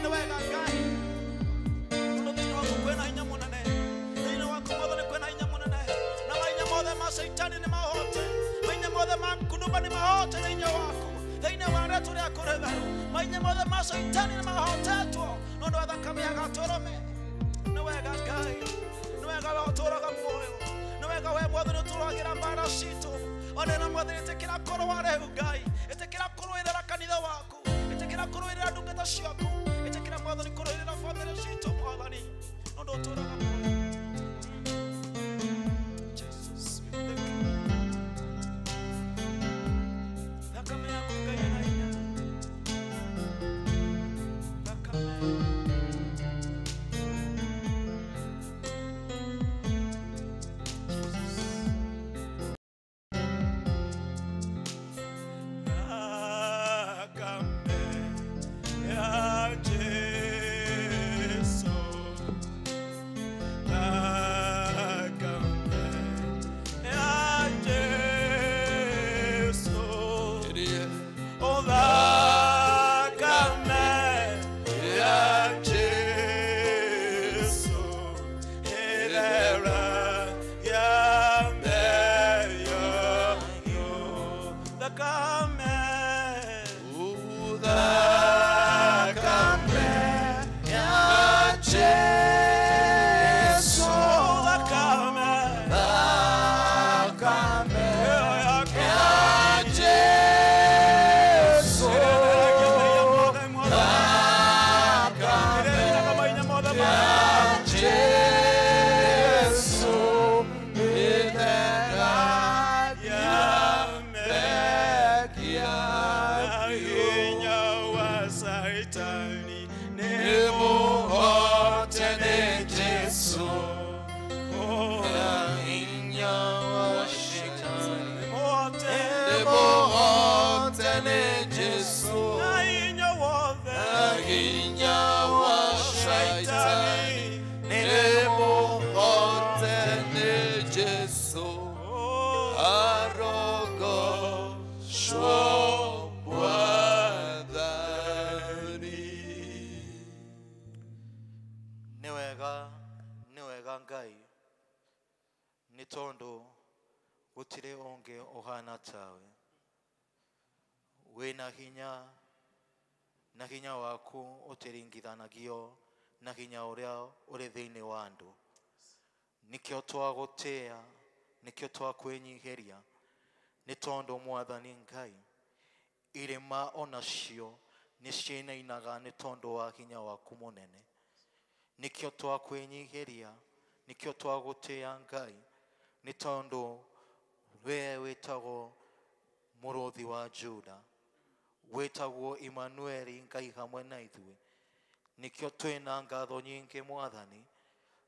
Nĩ wega Ngai, ũndũ thĩinĩ waku kwĩna hinya mũnene, thĩinĩ waku Mwathani kwĩna hinya mũnene, na mahinya mothe ma Shaitani nĩ mahote, mahinya mothe ma nkunumba nĩ mahote nĩ hinya waku, thĩinĩ wa rĩĩtwa rĩaku rĩtheru, mahinya mothe ma Shaitani nĩ mahotetwo nĩ ũndũ wa thakame ya Gatũrũme. Nĩ wega Ngai, nĩ wega we ũtũũraga muoyo, nĩ wega we Mwathani ũtũrũagĩra mbara citũ, ona Mwathani ĩtĩkĩra kũrũa rĩu Ngai, ĩtĩkĩra kũrũĩrĩra kanitha waku, ĩtĩkĩra kũrũĩrĩra ndungata ciaku, ĩtĩkĩra Mwathani kũrũĩrĩra bamĩrĩ citũ Mwathani, nĩ ũndũ ũtũũraga muoyo. Jesus, we thank you. Thakame yaku Ngai ĩna hinya. Thakame. Thakame ya Jesu, thakame ya Jesu, oh thakame ya Jesu, ĩthera ya mbeyo, thakame. Thakame ya Jesu, thakame, thakame ya Jesu, thakame ya Jesu, ĩthera ya mbekia hinya wa Saitani nĩ mũhote nĩ Jesu, Hinya wa Shaitani nĩ mũhote, nĩ mũhote nĩ Jesu, na hinya wothe hinya wa Shaitani nĩ mũhote nĩ Jesu, arogocwo Mwathani. Nĩ wega, nĩ wega Ngai, nĩ tondũ gũtirĩ ũngĩ ũhana tawe. Wĩna hinya, na hinya waku ũtĩringithanagio na hinya ũrĩa ũrĩ thĩinĩ wa andũ. Nĩkĩo twagũtĩĩa, nĩkĩo twakwĩnyihĩria, nĩ tondũ Mwathani Ngai, irĩma onacio nĩ ciinainaga nĩ tondũ wa hinya waku mũnene. Nĩkĩo twakwĩnyihĩria, nĩkĩo twagũtĩĩa Ngai, nĩ tondũ we wĩtagwo mũrũthi wa Juda, wĩtagwo Imanueli, Ngai hamwe na ithuĩ. Nĩkĩo twĩna ngatho nyingĩ Mwathani,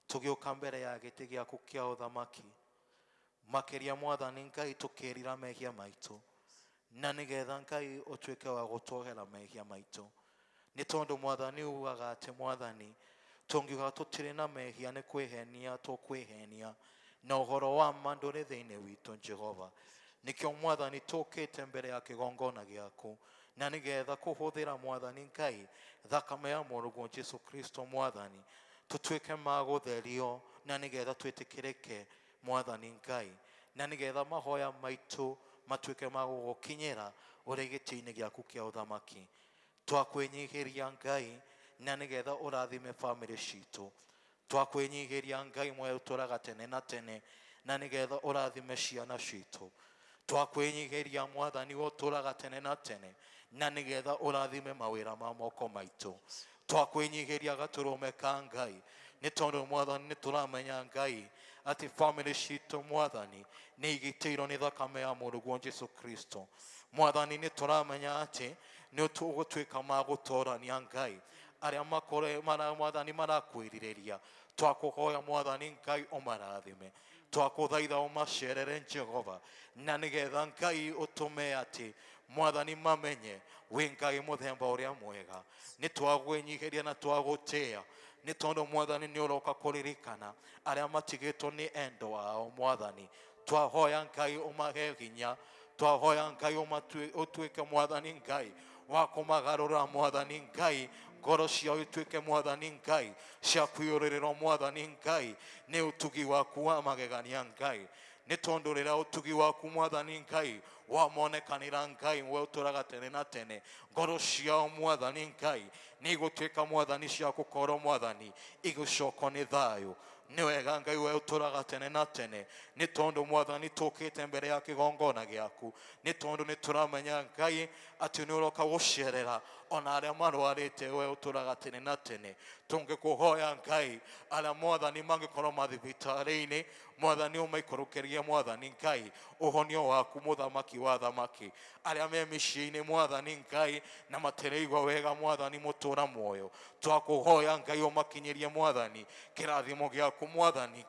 tũgĩũka mbere ya gĩtĩ gĩaku kĩa ũthamaki, makĩria Mwathani Ngai tũkĩrira mehia maitũ, na nĩgetha Ngai ũtuĩke wa gũtuohera mehia maitũ. Nĩ tondũ Mwathani ugaga atĩ Mwathani tũngiuga tũtirĩ na mehia nĩ kwĩhenia tũkwĩhenia, na ũhoro wa ma ndũrĩ thĩinĩ witũ Jehova. Nĩkĩo Mwathani tũkĩte mbere ya kĩgongona gĩaku Na nĩgetha kũhũthĩra Mwathani Ngai thakame ya mũrũguo Jesu Kristo Mwathani tũtuĩke ma gũtherio na nĩgetha twĩtĩkĩrĩke Mwathani Ngai na nĩgetha mahoya maitũ matuĩke ma gũgũkinyĩra ũrĩ gĩtĩ-inĩ gĩaku kĩa ũthamaki. Twakwĩnyihĩria Ngai na nĩgetha ũrathime bamĩrĩ citũ. Twakwĩnyihĩria Ngai muoyo ũtũraga tene na tene na nĩgetha ũrathime ciana citũ. Twakwĩnyihĩria Mwathani ũtũraga tene na tene na nĩgetha ũrathime mawĩra ma moko maitũ. Twakwĩnyihĩria gatũrũme ka Ngai nĩ tondũ Mwathani nĩ tũramenya Ngai atĩ bamĩrĩ citũ Mwathani nĩ igitĩirwo nĩ thakame ya mũrũguo Jesu Kristo. Mwathani nĩ tũramenya atĩ nĩ tũgũtuĩka ma gũtũrania Ngai arĩa makore mara Mwathani marakwĩrirĩria. Twakũhoya Mwathani Ngai ũmarathime. Twakũthaitha ũmacerere Jehova na nĩgetha Ngai ũtũme atĩ Mwathani mamenye wĩ Ngai mũthemba ũrĩa mwega. Nĩ twagwĩnyihĩria na twagũtĩĩa nĩ tondũ Mwathani nĩ ũroka kũririkana arĩa matigĩtwo nĩ endo ao Mwathani. Twahoya Ngai ũmahe hinya. Twahoya Ngai ũtuĩke Mwathani Ngai wa kũmagarũra Mwathani Ngai ngoro ciao ituĩke Mwathani Ngai cia kũiyũrĩrĩrwo Mwathani Ngai nĩ ũtugi waku wa magegania Ngai nĩ tondũ rĩrĩa ũtugi waku Mwathani Ngai wamonekanĩra Ngai we ũtũraga tene na tene ngoro ciao Mwathani Ngai nĩ igũtuĩka Mwathani cia gũkorwo Mwathani igũcokwo nĩ thayũ. Nĩ wega Ngai we ũtũraga tene na tene nĩ tondũ Mwathani tũkĩte mbere ya kĩgongona gĩaku nĩ tondũ nĩ tũramenya Ngai atĩ nĩ ũroka gũcerera ona arĩa marwarĩte we ũtũraga tene na tene. Tũngĩkũhoya Ngai arĩa Mwathani mangĩkorwo mathibitarĩ-inĩ Mwathani ũmaikũrũkĩrie Mwathani Ngai ũhonio waku mũthamaki wa thamaki. Arĩa me mĩciĩ-inĩ Mwathani Ngai na matiraigua wega Mwathani mũtũra muoyo twakũhoya Ngai ũmakinyĩrie Mwathani kĩrathimo gĩaku Mwathani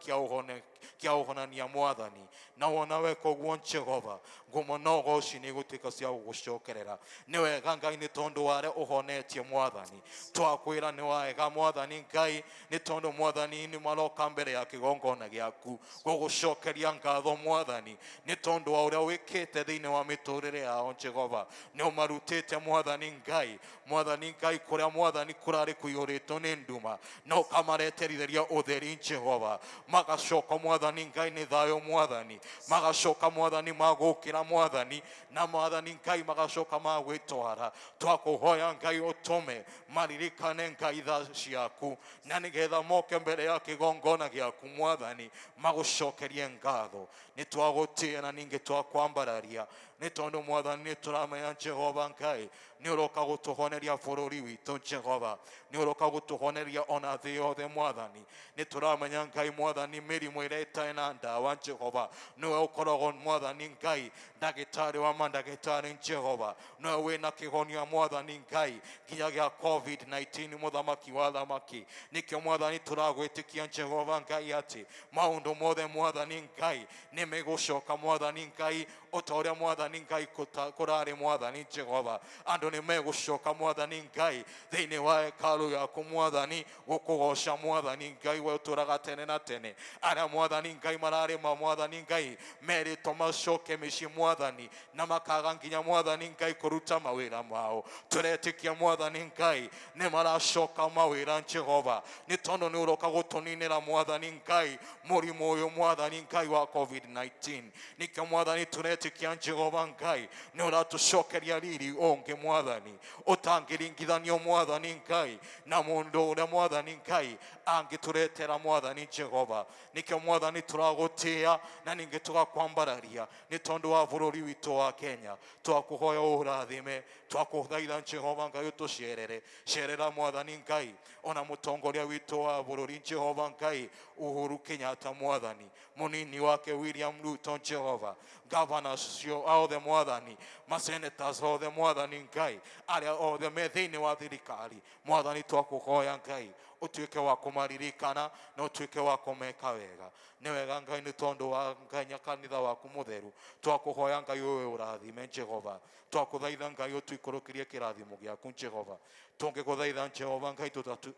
kĩa ũhonania Mwathani na wona weka ũguo Jehova ngumo na ũgoci nĩ igũtuĩka cia gũgũcokerera. Nĩ wega Ngai nĩ tondũ wa arĩa ũhonetie Mwathani. Twakwĩra nĩ wega Mwathani Ngai nĩ tondũ Mwathani nĩ maroka mbere ya kĩgongona gĩaku gũgũcokeria ngatho Mwathani nĩ tondũ wa ũrĩa wĩkĩte thĩinĩ wa mĩtũrĩre yao Jehova. Nĩ ũmarutĩte Mwathani Ngai Mwathani Ngai kũrĩa Mwathani kũrarĩ kũiyũrĩtwo nĩ nduma na ũkamareterithĩria ũtheri Jehova. Magacoka Mwathani Ngai nĩ thayũ Mwathani magacoka Mwathani magũkĩra Mwathani na Mwathani Ngai magacoka magwĩtwara. Twakũhoya Ngai ũtũme maririkane Ngai tha ciaku na nĩgetha moke mbere ya kĩgongona gĩaku Mwathani magũcokerie ngatho. Nĩ twagũtĩĩa na ningĩ twakwambararia nĩ tondũ Mwathani nĩ tũramenya Jehova Ngai nĩ ũroka gũtũhoneria bũrũri witũ Jehova nĩ ũroka gũtũhoneria ona thĩ yothe Mwathani. Nĩ tũramenya Ngai Mwathani mĩrimũ ĩrĩa ĩtarĩ na ndawa Jehova nĩwe ũkoragwo Mwathani Ngai ndagĩtarĩ wa mandagĩtarĩ Jehova nĩwe wĩna kĩhonia Mwathani Ngai nginya gĩa COVID-19 mũthamaki wa thamaki. Nĩkĩo Mwathani tũragwĩtĩkia Jehova Ngai atĩ maũndũ mothe Mwathani Ngai nĩ megũcoka Mwathani Ngai o ta ũrĩa Mwathani Ngai kũrarĩ Mwathani Jehova. Andũ nĩ megũcoka Mwathani Ngai thĩinĩ wa hekarũ yaku Mwathani gũkũgoca Mwathani Ngai we ũtũraga tene na tene. Arĩa Mwathani Ngai mararĩma Mwathani Ngai merĩtwo macoke mĩciĩ Mwathani na makaga nginya Mwathani Ngai kũruta mawĩra mao. Tũretĩkia Mwathani Ngai nĩ maracoka mawĩra Jehova nĩ tondũ nĩ ũroka gũtũninĩra Mwathani Ngai mũrimũ ũyũ Mwathani Ngai wa COVID-19. Nĩkĩo Mwathani tũretĩkia Jehova Ngai nĩ ũratũcokeria riri ũngĩ Mwathani ũtangĩringithanio Mwathani Ngai na mũndũ ũrĩa Mwathani Ngai angĩtũretera Mwathani Jehova. Nĩkĩo Mwathani tũragũtĩĩa na ningĩ tũgakwambararia nĩ tondũ wa bũrũri witũ wa Kenya. Twakũhoya ũrathime twakũthaitha Jehova Ngai ũtũcerere cerera Mwathani Ngai ona mũtongoria witũ wa bũrũri Jehova Ngai Uhuru Kenyatta Mwathani mũnini wake William Ruto Jehova governors cio othe Mwathani masenators othe Mwathani Ngai arĩa othe me thĩinĩ wa thirikari Mwathani twakũhoya Ngai ũtuĩke wa kũmaririkana na ũtuĩke wa kũmeka wega. Nĩ wega Ngai nĩ tondũ wa Ngai kanitha waku mũtheru twakũhoya Ngai ũyũ ũrathime Jehova. Twakũthaitha Ngai ũtũikũrũkĩrie kĩrathimo gĩaku Jehova. Tũngĩgũthaitha Jehova Ngai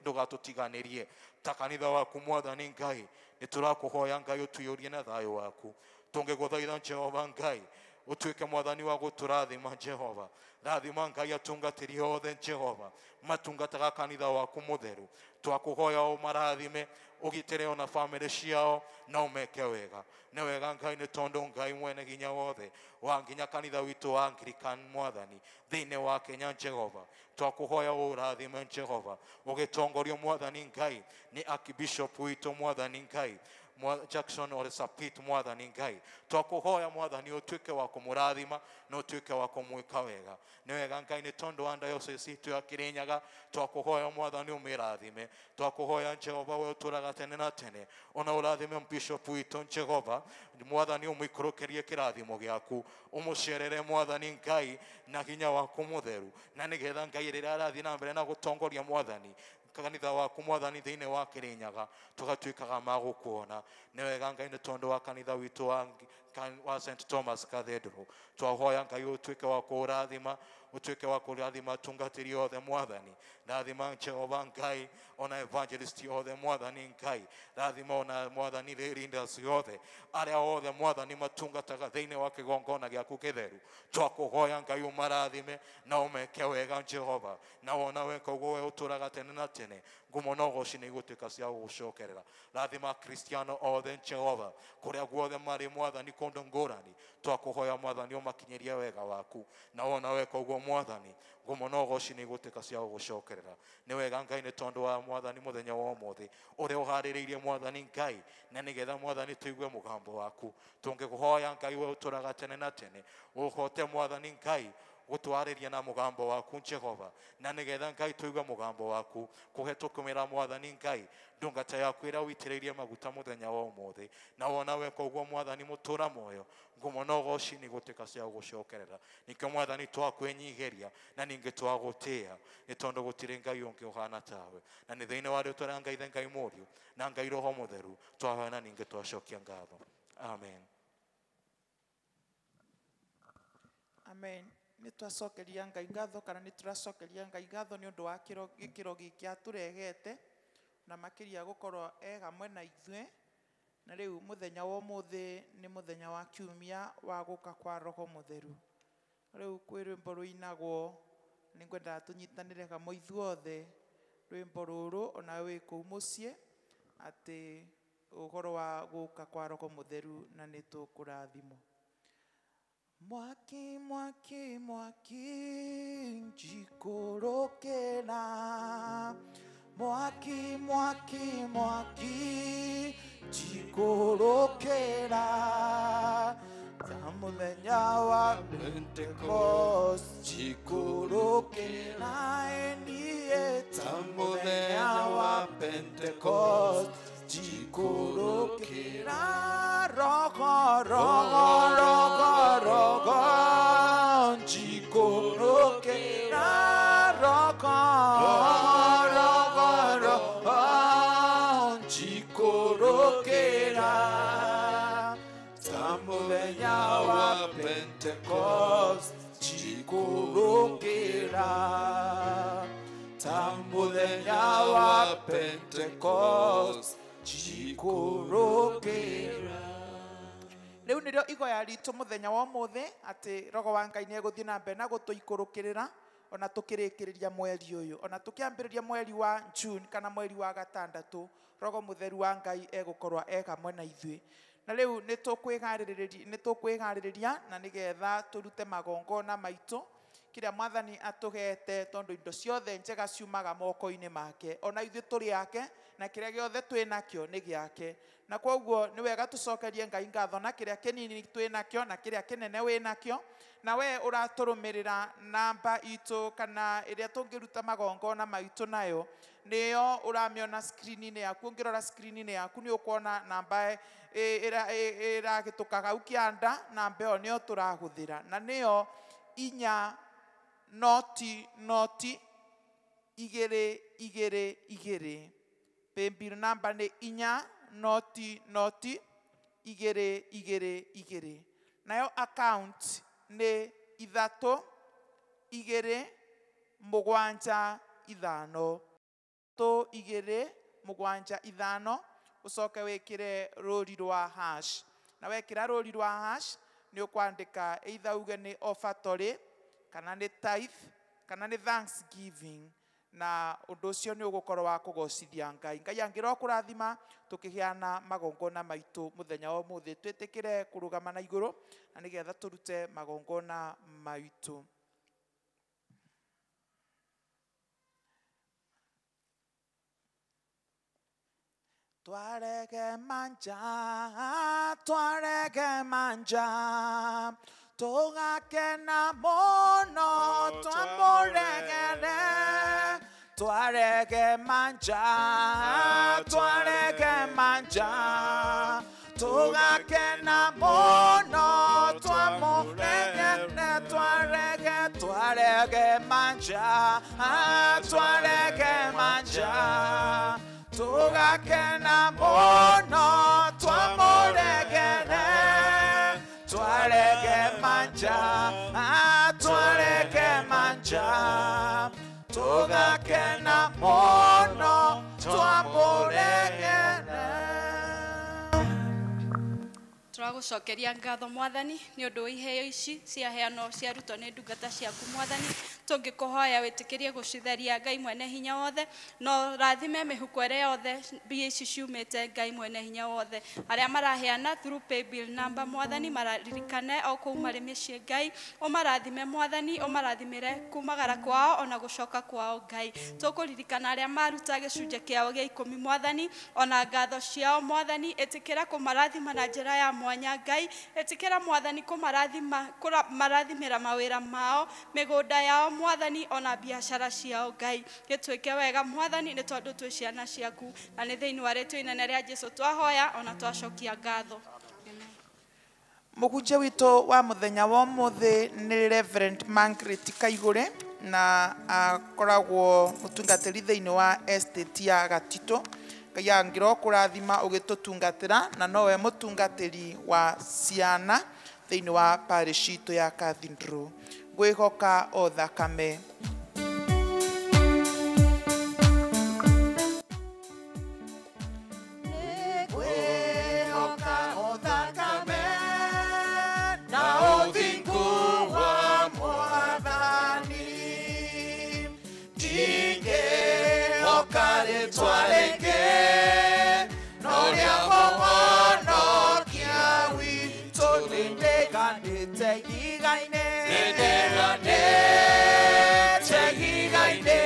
ndũgatũtiganĩrie ta kanitha waku Mwathani Ngai nĩ tũrakũhoya Ngai ũtũiyũrie na thayũ waku. Tũngĩgũthaitha Jehova Ngai Utuike mwathani wa gũtũrathima Jehova. Rathima Ngai atungatĩri othe Jehova matungataga kanitha waku mũtheru. Twakũhoya ũmarathime, ũgitĩre ona bamĩrĩ ciao na ũmeke wega. Nĩ wega Ngai nĩ tondũ Ngai mwene hinya wothe wa nginya kanitha witũ wa Anglican mwathani thĩinĩ wa Kenya Jehova. Twakũhoya ũrathime Jehova, ũgĩtongorio mwathani Ngai nĩ Archbishop witũ mwathani Ngai Jackson Ole Sapit mwathani Ngai. Twakũhoya mwathani ũtuĩke wa kũmũrathima na ũtuĩke wa kũmwĩka wega. Nĩ wega Ngai nĩ tondũ wa diocese itũ ya Kirinyaga. Twakũhoya mwathani ũmĩrathime. Twakũhoya Jehova we ũtũraga tene na tene, ona ũrathime bishop witũ Jehova mwathani, ũmũikũrũkĩrie kĩrathimo gĩaku, ũmũcerere mwathani Ngai na hinya waku mũtheru, na nĩgetha Ngai rĩrĩa arathiĩ na mbere na gũtongoria mwathani kanitha waku mwathani thĩinĩ wa Kirinyaga tũgatuĩkaga ma gũkuona. Nĩ wega Ngai nĩ tondũ wa kanitha witũ wa St Thomas Cathedral. Twahoya Ngai ũtuĩke wa kũrathima, ũtuĩke wa kũrathima atungatĩri othe mwathani. Rathima Jehova Ngai ona evangelist othe mwathani Ngai. Rathima ona mwathani leaders othe arĩa othe mwathani matungataga thĩinĩ wa kĩgongona gĩaku kĩtheru. Twakũhoya Ngai ũmarathime na ũmeke wega Jehova, na wona weka ũguo we ũtũraga tene na tene, ngumo na ũgoci nĩ igũtuĩka cia gũgũcokerera. Rathima Kristiano othe Jehova kũrĩa guothe marĩ mwathani kũndũ ngũrani. Twakũhoya mwathani ũmakinyĩrie wega waku, na wona weka ũguo mwathani ngumo na ũgoci nĩ igũtuĩka cia gũgũcokerera. Nĩ wega Ngai nĩ tondũ wa mwathani mũthenya wa ũmũthĩ ũrĩa ũharĩrĩirie mwathani Ngai, na nĩgetha mwathani tũigue mũgambo waku. Tũngĩkũhoya Ngai we ũtũraga tene na tene, ũhote mwathani Ngai gũtwarĩria na mũgambo waku Jehova, na nĩgetha Ngai tũigue mũgambo waku kũhetũkĩra mwathani Ngai ndungata yaku ĩrĩa ũitĩrĩirie maguta mũthenya wa ũmũthĩ, na wona weka ũguo mwathani mũtũra muoyo, ngumo na ũgoci nĩ igũtuĩka cia gũgũcokerera. Nĩkĩo mwathani twakwĩnyihĩria na ningĩ twagũtĩĩa, nĩ tondũ gũtirĩ Ngai ũngĩ ũhana tawe. Na nĩ thĩinĩ wa rĩĩtwa rĩa Ngai Ithe, Ngai Mũriũ na Ngai Roho Mũtheru twahoya na ningĩ twacokia ngatho. Amen. Amen. Nĩ twacokeria Ngai ngatho kana nĩ tũracokeria Ngai ngatho nĩ ũndũ wa gĩkĩro gĩkĩ atũrehete na makĩria gũkorwo e hamwe na ithuĩ. Na rĩu mũthenya wa ũmũthĩ nĩ mũthenya wa kiumia wa gũka kwa Roho Mũtheru. Rĩu kwĩ rwĩmbo rũinagwo, nĩ ngwendaga tũnyitanĩre hamwe ithuothe rwĩmbo rũrũ ona wĩ kũu mũciĩ, atĩ ũhoro wa gũka kwa Roho Mũtheru na nĩ tũkũrathimwo. Mwaki, mwaki, mwaki, njikũrũkĩra. Mwaki, mwaki, mwaki, njikũrũkĩra. Ta mũthenya wa Pentecost, njikũrũkĩra. Niĩ ta mũthenya wa Pentecost, njikũrũkĩra. Roho, roho, roho, roho, njikũrũkĩra. Roho, roho, roho, njikũrũkĩra. Ta mũthenya wa Pentecost, njikũrũkĩra. Ta mũthenya wa Pentecost, njikũrũkĩra. Rĩu nĩrĩo igoya ritũ mũthenya wa ũmũthĩ, atĩ Roho wa Ngai nĩ egũthiĩ na mbere na gũtũikũrũkĩrĩra ona tũkĩrĩkĩrĩria mweri ũyũ, ona tũkĩambĩrĩria mweri wa June kana mweri wa gatandatũ, Roho Mũtheru wa Ngai egũkorwo e hamwe na ithuĩ. Na rĩu nĩ tũkwĩharĩrĩria na nĩgetha tũrute magongona maitũ kĩrĩa mwathani atũhete, tondũ indo ciothe njega ciumaga moko-inĩ make, ona ithuĩ tũrĩ ake na kĩrĩa gĩothe twĩ nakĩo nĩ gĩake. Na kwoguo nĩ wega tũcokerie Ngai ngatho na kĩrĩa kĩnini twĩ nakĩo na kĩrĩa kĩnene wĩ nakĩo. Na we ũratũrũmĩrĩra namba itũ kana ĩrĩa tũngĩruta magongona maitũ nayo, nĩyo ũramĩona screen-inĩ yaku. Ũngĩrora screen-inĩ yaku nĩ ũkuona namba ĩrahĩtũka hau kĩanda, namba ĩyo nĩyo tũrahũthĩra, na nĩyo 4 0 0 2 2 2. Paybill namba nĩ 4 0 0 2 2 2. Nayo account nĩ 3 2 7 5 3 2 7 5. Ũcoke wĩkĩre rũri rwa hash, na wekĩra rũri rwa hash Nĩ ũkwandĩka either uge nĩ offertory kana nĩ tithe kana nĩ thanksgiving, na ũndũ ũcio nĩ ũgũkorwo wa kũgocithia Ngai. Ngai angĩrwo kũrathima tũkĩheana magongona maitũ mũthenya wa ũmũthĩ, twĩtĩkĩre kũrũgama na igũrũ na nĩgetha tũrute magongona maitũ. Twarege manja, twarege manja, tũgakena mũno twamũregere. Twarege manja, twarege manja, tũgakena mũno twamũregere. Twarege, twarege manja, twarege manja, tũgakena mũno twamũregere. Twarege manja, twarege manja, tũgakena mũno twamũregere. Tũragũcokeria ngatho Mwathani nĩ ũndũ wa iheo ici ciaheanwo ciarutwo nĩ ndungata ciaku Mwathani. Tũngĩkũhoya wĩtĩkĩrie gũcitheria Ngai mwene hinya wothe, no rathime mĩhuko ĩrĩa yothe mbia ici ciumĩte Ngai mwene hinya wothe. Arĩa maraheana through paybill number Mwathani, maririkane o kũu marĩ mĩciĩ Ngai, ũmarathime Mwathani, ũmarathimĩre kumagara kwao ona gũcoka kwao Ngai. Tũkũririkana arĩa maruta gĩcunjĩ kĩao gĩa ikũmi Mwathani, ona ngatho ciao Mwathani, ĩtĩkĩra kũmarathima na njĩra ya mwanya Ngai, ĩtĩkĩra Mwathani kũmarathima, kũmarathimĩra mawĩra mao, mĩgũnda yao Mwathani, ona biacara ciao Ngai. Gĩtuĩke wega Mwathani, nĩ tondũ twĩ ciana ciaku, na nĩ thĩinĩ wa rĩtwa inene rĩa Jesũ twahoya ona twacokia ngatho. Mũhunjia witũ wa mũthenya wa ũmũthĩ nĩ Reverend Margaret Kaigũre, na akoragwo mũtungatĩri thĩinĩ wa estate ya Gatitũ. Ngai angĩrwo kũrathima ũgĩtũtungatĩra, na nowe mũtungatĩri wa ciana thĩinĩ wa parish itũ ya Cathedral. Ngwĩhoka o thakame. Ngwĩhoka o thakame na ũthingu wa Mwathani, ndingĩhoka rĩtwa rĩngĩ no rĩa Mũhonokia witũ. Nĩndĩganĩte ihiga-inĩ, nĩndĩganĩte ihiga-inĩ,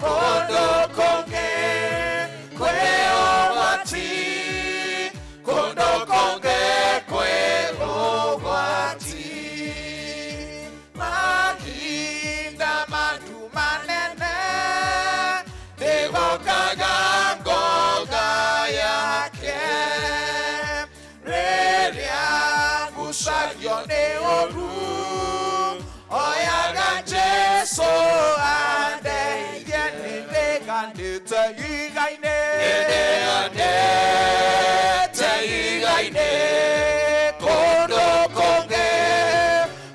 kũndũ kũngĩ kwĩ ũgwati, kũndũ kũngĩ kwĩ ũgwati. Mahinda mandu manene ndĩhokaga ngoga yake, rĩrĩa ngucagio nĩ ũru oyaga Jesũ andeithie. Nĩndĩganĩte ihiga-inĩ, nĩndĩganĩte ihiga-inĩ, kũndũ kũngĩ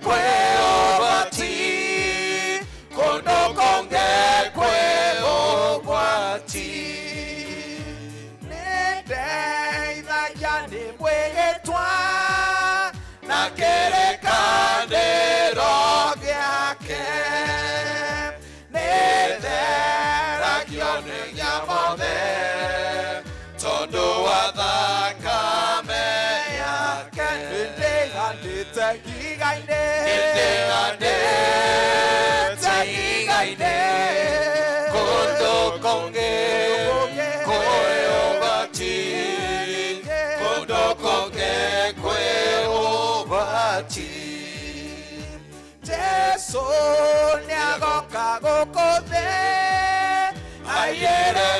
kwĩ ũgwati, kũndũ kũngĩ kwĩ ũgwati. Nĩndeithagia nĩ mwĩhĩtwa na kĩrĩkanĩro gĩake, nĩtheragio nĩ nyamothe tondũ wa thakame yake. Nĩndĩganĩte ihiga-inĩ, nĩndĩganĩte ihiga-inĩ, kũndũ kũngĩ kwĩ ũgwati, kũndũ kũngĩ kwĩ ũgwati. Jesũ nĩagoka gũkũ thĩ aiyĩre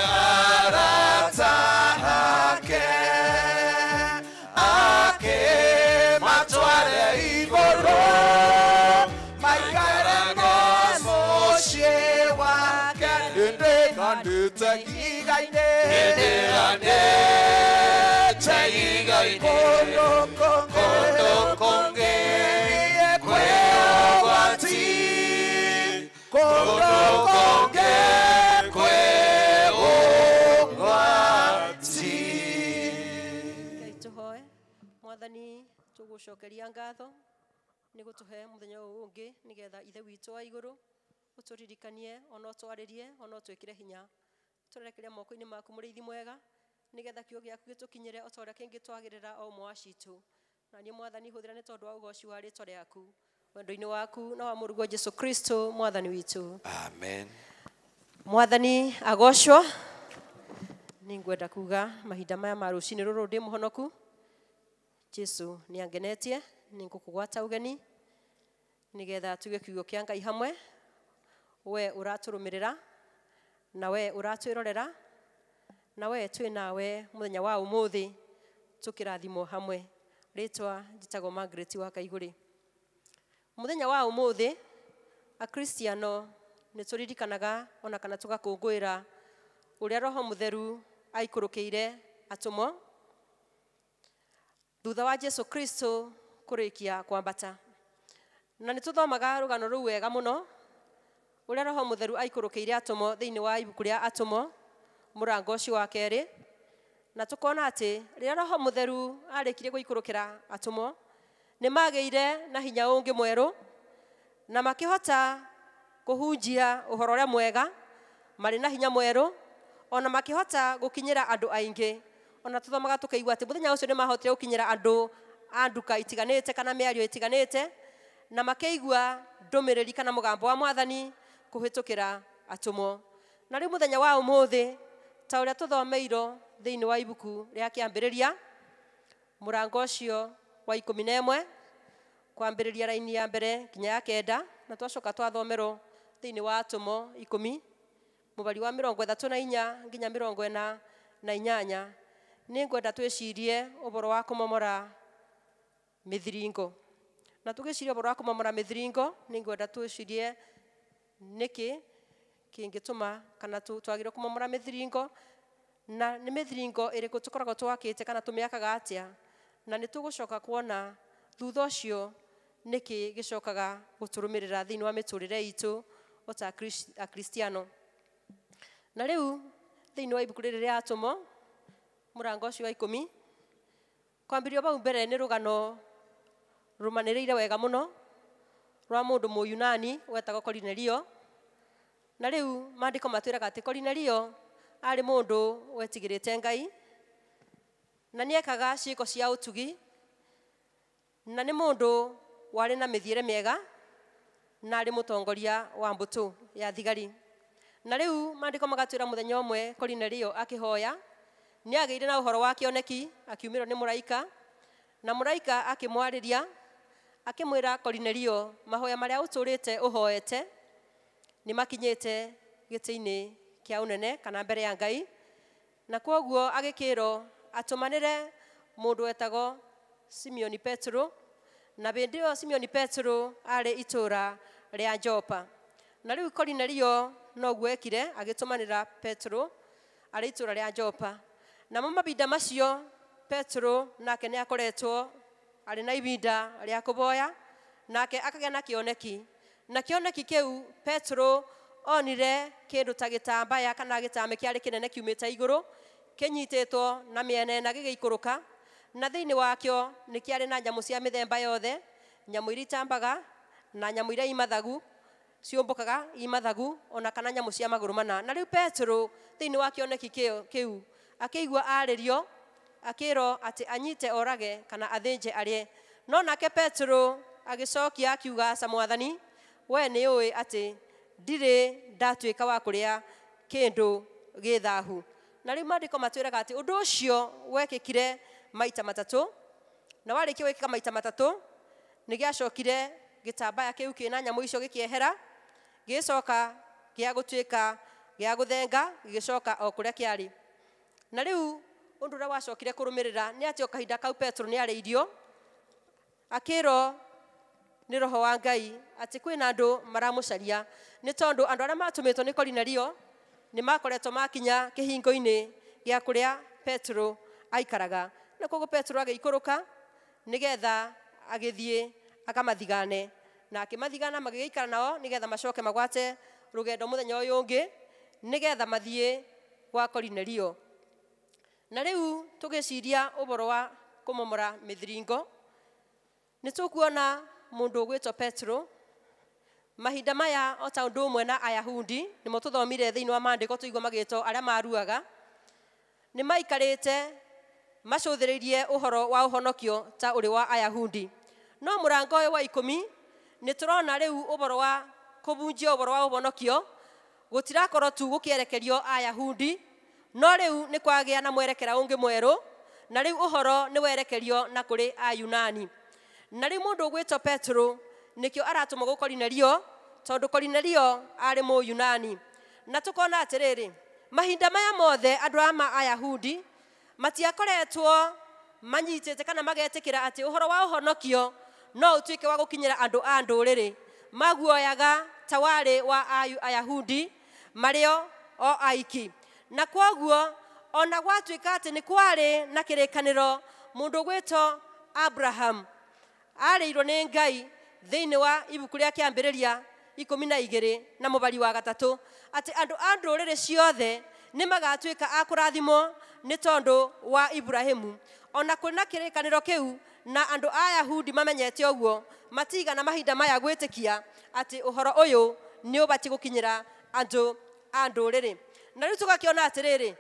arata ake, akĩmatware igũrũ maikarage mũciĩ wake. Nĩndĩganĩte ihiga-inĩ, nĩndĩganĩte ihiga-inĩ, kũndũ kũngĩ kwĩ ũgwati, kũndũ kũngĩ kwĩ ũgwati. Ngai tũhoe. Mwathani, Tũgũcokeria ngatho nĩ gũtũhe mũthenya ũyũ ũngĩ nĩgetha ithe witũ wa igũrũ ũtũririkanie ona ũtwarĩrie ona ũtwĩkĩre hinya. Tũrerekere moko-inĩ maku mũrĩithi mwega nĩgetha kiugo gĩaku gĩtũkinyĩre o ta ũrĩa kĩngĩtwagĩrĩra o ũmwe wa citũ. Na niĩ Mwathani hũthĩra nĩ tondũ wa ũgoci wa rĩtwa rĩaku wendo-inĩ waku na wa mũrũguo Jesu Kristo Mwathani witũ. Amen. Mwathani agocwo. Nĩngwenda kuga mahinda maya ma rũcinĩ rũrũ ndĩ mũhonoku. Jesu nĩ angenetie, nĩngũkũgwata ũgeni nĩgetha tuge kiugo kĩa Ngai hamwe. We ũratũrũmĩrĩra na we ũratwĩrorera na we twĩ nawe mũthenya wa ũmũthĩ tũkĩrathimwo hamwe. Rĩtwa njĩtagwo Margaret wa Kaigũrĩ. Mũthenya wa ũmũthĩ Akristiano nĩ tũririkanaga ona kana tũgakũngũĩra ũrĩa Roho Mũtheru aikũrũkĩire atũmwo thutha wa Jesu Kristo kũrĩkia kwambata. Na nĩ tũthomaga rũgano rũu wega mũno ũrĩa Roho Mũtheru aikũrũkĩire atũmwo thĩinĩ wa ibuku rĩa Atũmwo mũrango ũcio wa kerĩ, na tũkona atĩ rĩrĩa Roho Mũtheru arĩkirie gũikũrũkĩra atũmwo nĩ magĩire na hinya ũngĩ mwerũ na makĩhota kũhunjia ũhoro ũrĩa mwega marĩ na hinya mwerũ, ona makĩhota gũkinyĩra andũ aingĩ. Ona tũthomaga tũkaigua atĩ mũthenya ũcio nĩ mahotire gũkinyĩra andũ a nduka itiganĩte kana mĩario itiganĩte, na makĩigua ndũmĩrĩri kana mũgambo wa Mwathani kũhĩtũkĩra atũmwo. Na rĩu mũthenya wa ũmũthĩ ta ũrĩa tũthomeirwo thĩinĩ wa ibuku rĩa Kĩambĩrĩria mũrango ũcio wa 11 kwambĩrĩria raini ya mbere nginya ya 9, na twacoka twathomerwo thĩinĩ wa Atũmwo 10 mũbari wa 34 nginya 48. Nĩngwenda twĩcirie ũhoro wa kũmomora mĩthiringo. Na tũgĩciria ũhoro wa kũmomora mĩthiringo, nĩngwenda twĩcirie nĩkĩ kĩngĩtũma kana twagĩrĩirwo kũmomora mĩthiringo, na nĩ mĩthiringo ĩrĩkũ tũkoragwo twakĩte kana tũmĩakaga atĩa, na nĩ tũgũcoka kuona thutha ũcio nĩkĩ gĩcokaga gũtũrũmĩrĩra thĩinĩ wa mĩtũrĩre itũ o ta Akristiano. Na rĩu thĩinĩ wa ibuku rĩrĩ rĩa Atũmwo mũrango ũcio wa 10 kwambĩrĩrio bau mbere nĩ rũgano rũmanĩrĩire wega mũno rwa mũndũ Mũyunani wetagwo Korinelio. Na rĩu maandĩko matwĩraga atĩ Korinelio arĩ mũndũ wetigĩrĩte Ngai na nĩekaga ciĩko cia ũtugi, na nĩ mũndũ warĩ na mĩthiĩre mĩega na arĩ mũtongoria wa mbũtũ ya thigari. Na rĩu maandĩko magatwĩra mũthenya ũmwe Korinelio akĩhoya nĩ agĩire na ũhoro wa kĩoneki, akiumĩrwo nĩ mũraika, na mũraika akĩmwarĩria akĩmwĩra, Korinelio, mahoya marĩa ũtũrĩte ũhoete nĩ makinyĩte gĩtĩ-inĩ kĩa ũnene kana mbere ya Ngai. Na kwoguo agĩkĩrwo atũmanĩre mũndũ wetagwo Simeoni Petro, na hĩndĩ ĩyo Simeoni Petro arĩ itũũra rĩa Jopa. Na rĩu Korinelio noguo ekire, agĩtũmanĩra Petro arĩ itũũra rĩa Jopa. Namo mahinda macio Petro nake nĩ akoretwo arĩ na ibinda rĩa kũboya, nake akagĩa na kĩoneki. Na kĩoneki kĩu Petro onire kĩndũ ta gĩtambaya kana gĩtame kĩarĩ kĩnene kiumĩte igũrũ kĩnyitĩtwo na mĩena ĩna gĩgĩikũrũka, na thĩinĩ wakĩo nĩ kĩarĩ na nyamũ cia mĩthemba yothe, nyamũ iria itambaga na nyamũ iria imathagu ciũmbũkaga imathagu, ona kana nyamũ cia magũrũ mana. Na rĩu Petro thĩinĩ wa kĩoneki kĩu akĩigua arĩrio, akĩrwo atĩ anyite orage kana athĩnje arĩe. No nake Petro agĩcokia akiuga, aca Mwathani, we nĩ ũĩ atĩ ndirĩ ndatuĩka wa kũrĩa kĩndũ gĩ thahu. Na rĩu maandĩko matwĩraga atĩ ũndũ ũcio wekĩkire maita matatũ, na warĩkia gwĩkĩka maita matatũ nĩ gĩacokire gĩtambaya kĩu kĩna nyamũ icio gĩkĩehera, gĩgĩcoka gĩa gũtuĩka gĩa gũthenga, gĩgĩcoka o kũrĩa kĩarĩ. Na rĩu ũndũ ũrĩa wacokire kũrũmĩrĩra nĩ atĩ o kahinda kau Petro nĩ arĩirio, akĩrwo nĩ Roho wa Ngai atĩ kwĩna andũ maramũcaria, nĩ tondũ andũ arĩa matũmĩtwo nĩ Korinelio nĩ makoretwo makinya kĩhingo-inĩ gĩa kũrĩa Petro aikaraga. Na koguo Petro agĩikũrũka nĩgetha agĩthiĩ akamathigane, na akĩmathigana magĩgĩikara nao nĩgetha macoke magwate rũgendo mũthenya ũyũ ũngĩ nĩgetha mathiĩ gwa Korinelio. Na rĩu tũgĩciria ũhoro wa kũmomora mĩthiringo, Nĩ tũkuona mũndũ ũgwĩtwo Petro mahinda maya o ta ũndũ ũmwe na Ayahudi nĩmo tũthomire thĩinĩ wa maandĩko tũigua magĩtwo arĩa maruaga nĩ maikarĩte macũthĩrĩirie ũhoro wa ũhonokio ta ũrĩ wa Ayahudi. No mũrango ũyũ wa 10 nĩ tũrona rĩu ũhoro wa kũbunjia ũhoro wa ũhonokio gũtirakorwo tu gũkĩerekerio Ayahudi, no rĩu nĩ kwagĩa na mwerekera ũngĩ mwerũ, na rĩu ũhoro nĩ werekerio na kũrĩ Ayunani. Na rĩu mũndũ ũgwĩtwo Petro nĩkĩo aratũmwo gwĩ Korinelio, tondũ Korinelio arĩ Mũyunani. Na tũkona atĩrĩrĩ, mahinda maya mothe andũ aya ma Ayahudi matiakoretwo manyitĩte kana magetĩkĩra atĩ ũhoro wa ũhonokio no ũtuĩke wa gũkinyĩra andũ a ndũrĩrĩ. Maguoyaga ta warĩ wa Ayahudi marĩo o aiki. Na kwoguo ona gwatuĩka atĩ nĩ kwarĩ na kĩrĩkanĩro, mũndũ ũgwĩtwo Abraham arĩirwo nĩ Ngai thĩinĩ wa ibuku rĩa kĩambĩrĩria 12 na mũbari wa 3 atĩ andũ a ndũrĩrĩ ciothe nĩ magatuĩka a kũrathimwo nĩ tondũ wa Ibrahimu. Ona kũrĩ na kĩrĩkanĩro kĩu na andũ a Ayahudi mamenyete ũguo, matigana mahinda maya gwĩtĩkia atĩ ũhoro ũyũ nĩ ũbatiĩ gũkinyĩra andũ a ndũrĩrĩ. Na rĩu tũgakĩona atĩrĩrĩ,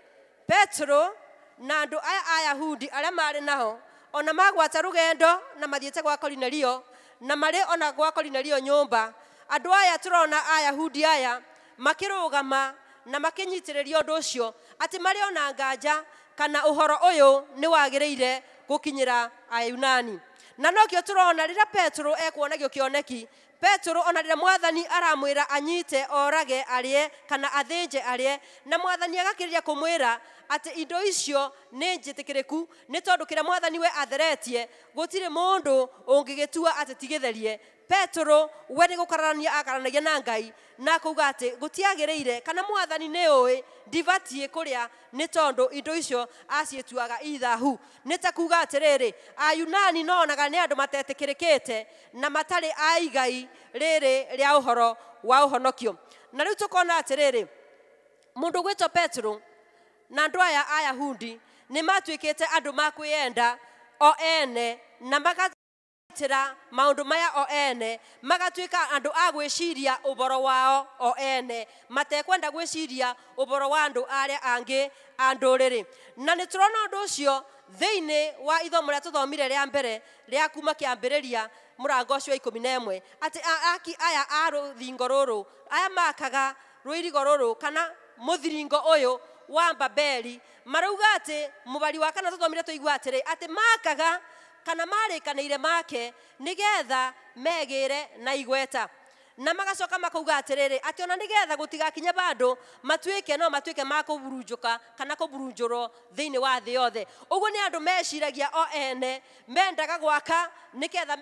Petro na andũ aya Ayahudi arĩa marĩ nao ona magwata rũgendo na mathiĩte gwa Korinelio, na marĩ ona gwa Korinelio nyũmba, andũ aya tũrona Ayahudi aya makĩrũgama na makĩnyitĩrĩria ũndũ ũcio atĩ marĩ ona nganja kana ũhoro ũyũ nĩ wagĩrĩire gũkinyĩra Ayunani. Na nokĩo tũrona rĩrĩa Petro ekuonagio kĩoneki, Petro ona rĩrĩa mwathani aramwĩra anyite orage arĩe kana athĩnje arĩe, na mwathani agakĩrĩria kũmwĩra atĩ indo icio nĩ njĩtĩkĩrĩku nĩ tondũ kĩrĩa mwathani we atheretie gũtirĩ mũndũ ũngĩgĩtua atĩ ti gĩtherie. Petro we nĩ gũkararania akaranagia na Ngai na akauga atĩ gũtiagĩrĩire kana mwathani nĩ ũĩ ndibatiĩ kũrĩa nĩ tondũ indo icio aciĩtuaga ithahu. Nĩ ta kuga atĩrĩrĩ, Ayunani nonaga nĩ andũ matetĩkĩrĩkĩte na matarĩ a igai rĩrĩ rĩa ũhoro wa ũhonokio. Na rĩu tũkona atĩrĩrĩ, mũndũ ũgwĩtwo Petro na andũ aya Ayahudi nĩ matuĩkĩte andũ makwĩyenda o ene na magatĩra maũndũ maya o ene, magatuĩka andũ a gwĩciria ũhoro wao o ene, matekwenda gwĩciria ũhoro wa andũ arĩa angĩ a ndũrĩrĩ. Na nĩ tũrona ũndũ ũcio thĩinĩ wa ithomo rĩa tũthomire rĩa mbere rĩa kuma kĩambĩrĩria mũrango ũcio wa 11 atĩ aki aya a rũthingo rũrũ aya makaga rũirigo rũrũ kana mũthiringo ũyũ wa Babeli marauga atĩ mũbari wa kana tũthomire tũigua atĩrĩ atĩ makaga kana marĩkanĩire make nĩgetha megĩre na igweta. Na magacoka makauga atĩrĩrĩ atĩ ona nĩgetha gũtigakinye bandũ matuĩke no matuĩke ma kũburunjũka kana kũburunjũrwo thĩinĩ wa thĩ yothe. Ũguo nĩ andũ meciragia o ene mendaga gwaka nĩgetha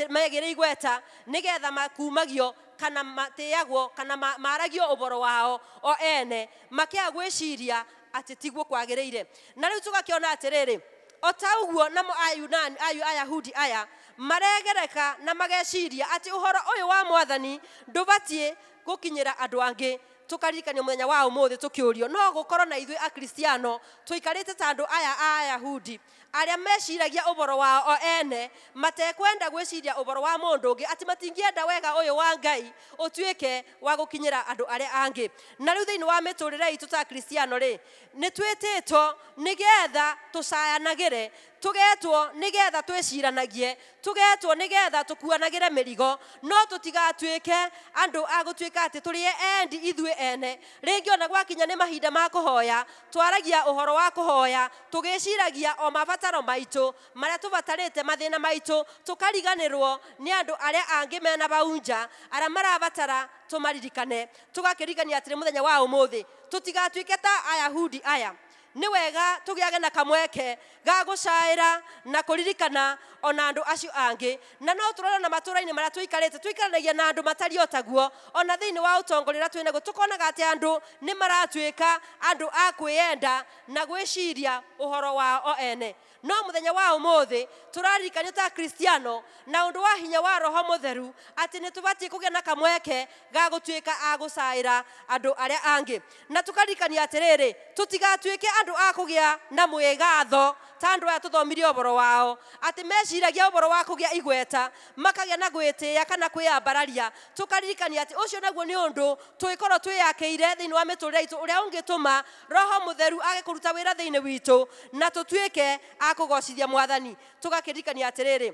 megĩre igweta nĩgetha makumagio kana matĩagwo kana maragio ũhoro wao o ene, makĩaga gwĩciria atĩ tiguo kwagĩrĩire. Na rĩu tũgakĩona atĩrĩrĩ, o ta ũguo namo Ayunani Ayahudi aya maregereka na mageciria atĩ ũhoro ũyũ wa mwathani ndũbatiĩ gũkinyĩra andũ angĩ. Tũkaririkanio mũthenya wa ũmũthĩ tũkĩũrio no gũkorwo na ithuĩ Akristiano tũikarĩte ta andũ aya a Ayahudi arĩa meciragia ũhoro wao o ene, matekwenda gwĩciria ũhoro wa mũndũ ũngĩ, atĩ matingĩenda wega ũyũ wa Ngai ũtuĩke wa gũkinyĩra andũ arĩa angĩ. Na rĩu thĩinĩ wa mĩtũrĩre itũ ta Akristiano rĩ, nĩ twĩtĩtwo nĩgetha tũcayanagĩre, tũgetwo nĩgetha twĩciranagie, tũgetwo nĩgetha tũkuanagĩre mĩrigo, no tũtigatuĩke andũ a gũtuĩka atĩ tũrĩ endi ithuĩ ene. Rĩngĩ ona gwakinya nĩ mahinda ma kũhoya, twaragia ũhoro wa kũhoya tũgĩciragia o mabataro maitũ marĩa tũbatarĩte, mathĩna maitũ, tũkariganĩrwo nĩ andũ arĩa angĩ mena bau nja arĩa marabatara tũmaririkane. Tũgakĩririkania atĩrĩ mũthenya wa ũmũthĩ tũtigatuĩke ta Ayahudi aya. Nĩ wega tũgĩage na kamweke ga gũcaĩra na kũririkana ona andũ acio angĩ. Na no tũrore na matũra-inĩ marĩa tũikarĩte, tũikaranagia na andũ matariĩ o taguo. Ona thĩinĩ wa ũtongoria ũrĩa twĩnaguo tũkonaga atĩ andũ nĩ maratuĩka andũ a kwĩyenda na gwĩciria ũhoro wao o ene. No mũthenya wa ũmũthĩ tũraririkanio ta Akristiano na ũndũ wa hinya wa Roho Mũtheru atĩ nĩ tũbatiĩ kũgĩa na kamweke ga gũtuĩka a gũcaĩra andũ arĩa angĩ. Na tũkaririkania atĩrĩrĩ, tũtigatuĩke andũ a kũgĩa na mwĩgatho ta andũ aya tũthomire ũhoro wao atĩ meciragia ũhoro wa kũgĩa igweta makagĩa na gwĩtĩĩa kana kwĩyambararia tũkaririkania atĩ ũcio naguo nĩ ũndũ tũgĩkorwo twĩyakĩire thĩinĩ wa mĩtũrĩre itũ ũrĩa ũngĩtũma roho mũtheru age kũruta wĩra thĩinĩ witũ na tũtuĩke a kũgocithia mwathani tũgakĩririkania atĩrĩrĩ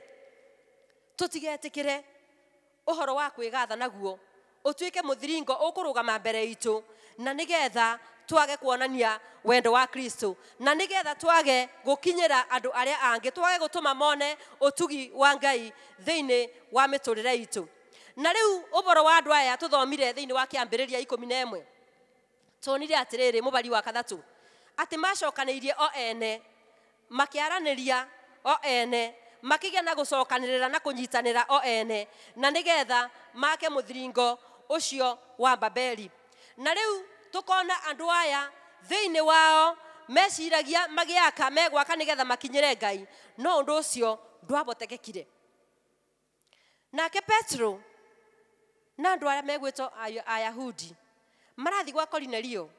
tũtigetĩkĩre ũhoro wa kwĩgatha naguo ũtuĩke mũthiringo ũkũrũgama mbere itũ na nĩgetha twage kuonania wendo wa Kristo na nĩgetha twage gũkinyĩra andũ arĩa angĩ twage gũtũma mone ũtugi wa Ngai thĩinĩ wa mĩtũrĩre itũ na rĩu ũhoro wa andũ aya tũthomire thĩinĩ wa kĩambĩrĩria 11 tuonire atĩrĩrĩ mũbari wa 3 atĩ macokanĩirie o ene makĩaranĩria o ene makĩgĩa na gũcokanĩrĩra na kũnyitanĩra o ene na nĩgetha make mũthiringo ũcio wa Babeli na rĩu tukona andũ aya thĩinĩ wao meciragia magĩaka megwaka nĩgetha makinyĩre Ngai no ũndũ ũcio ndwabotekekire nake Petro na andũ arĩa megwĩtwo Ayahudi marathiĩ gwa Korinelio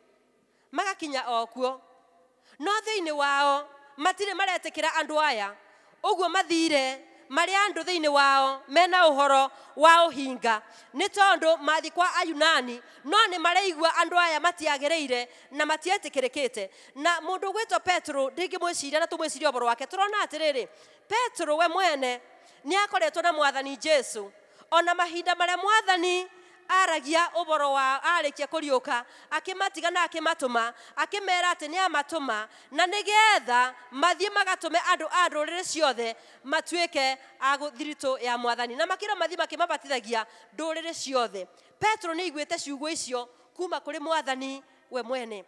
magakinya o kuo no thĩinĩ wao matirĩ maretĩkĩra andũ aya ũguo mathire marĩ andũ thĩinĩ wao mena ũhoro wa ũhinga nĩ tondũ mathiĩ kwa Ayunani no nĩ mareigua andũ aya matiagĩrĩire na matietĩkĩrĩkĩte na mũndũ ũgwĩtwo Petro ndingĩmwĩciria na tũmwĩcirie ũhoro wake tũrona atĩrĩrĩ Petro we mwene nĩ akoretwo na mwathani Jesu ona mahinda marĩa mwathani aragia ũhoro wa arĩkia kũriũka akĩmatiga na akĩmatũma akĩmera atĩ nĩ amatũma na nĩgetha mathiĩ magatũme andũ a ndũrĩrĩ ciothe matuĩke a thiritũ ya mwathani na makĩrwo mathiĩ makĩmabatithagia ndũrĩrĩ ciothe Petro nĩ aiguĩte ciugo icio kuma kũrĩ mwathani we mwene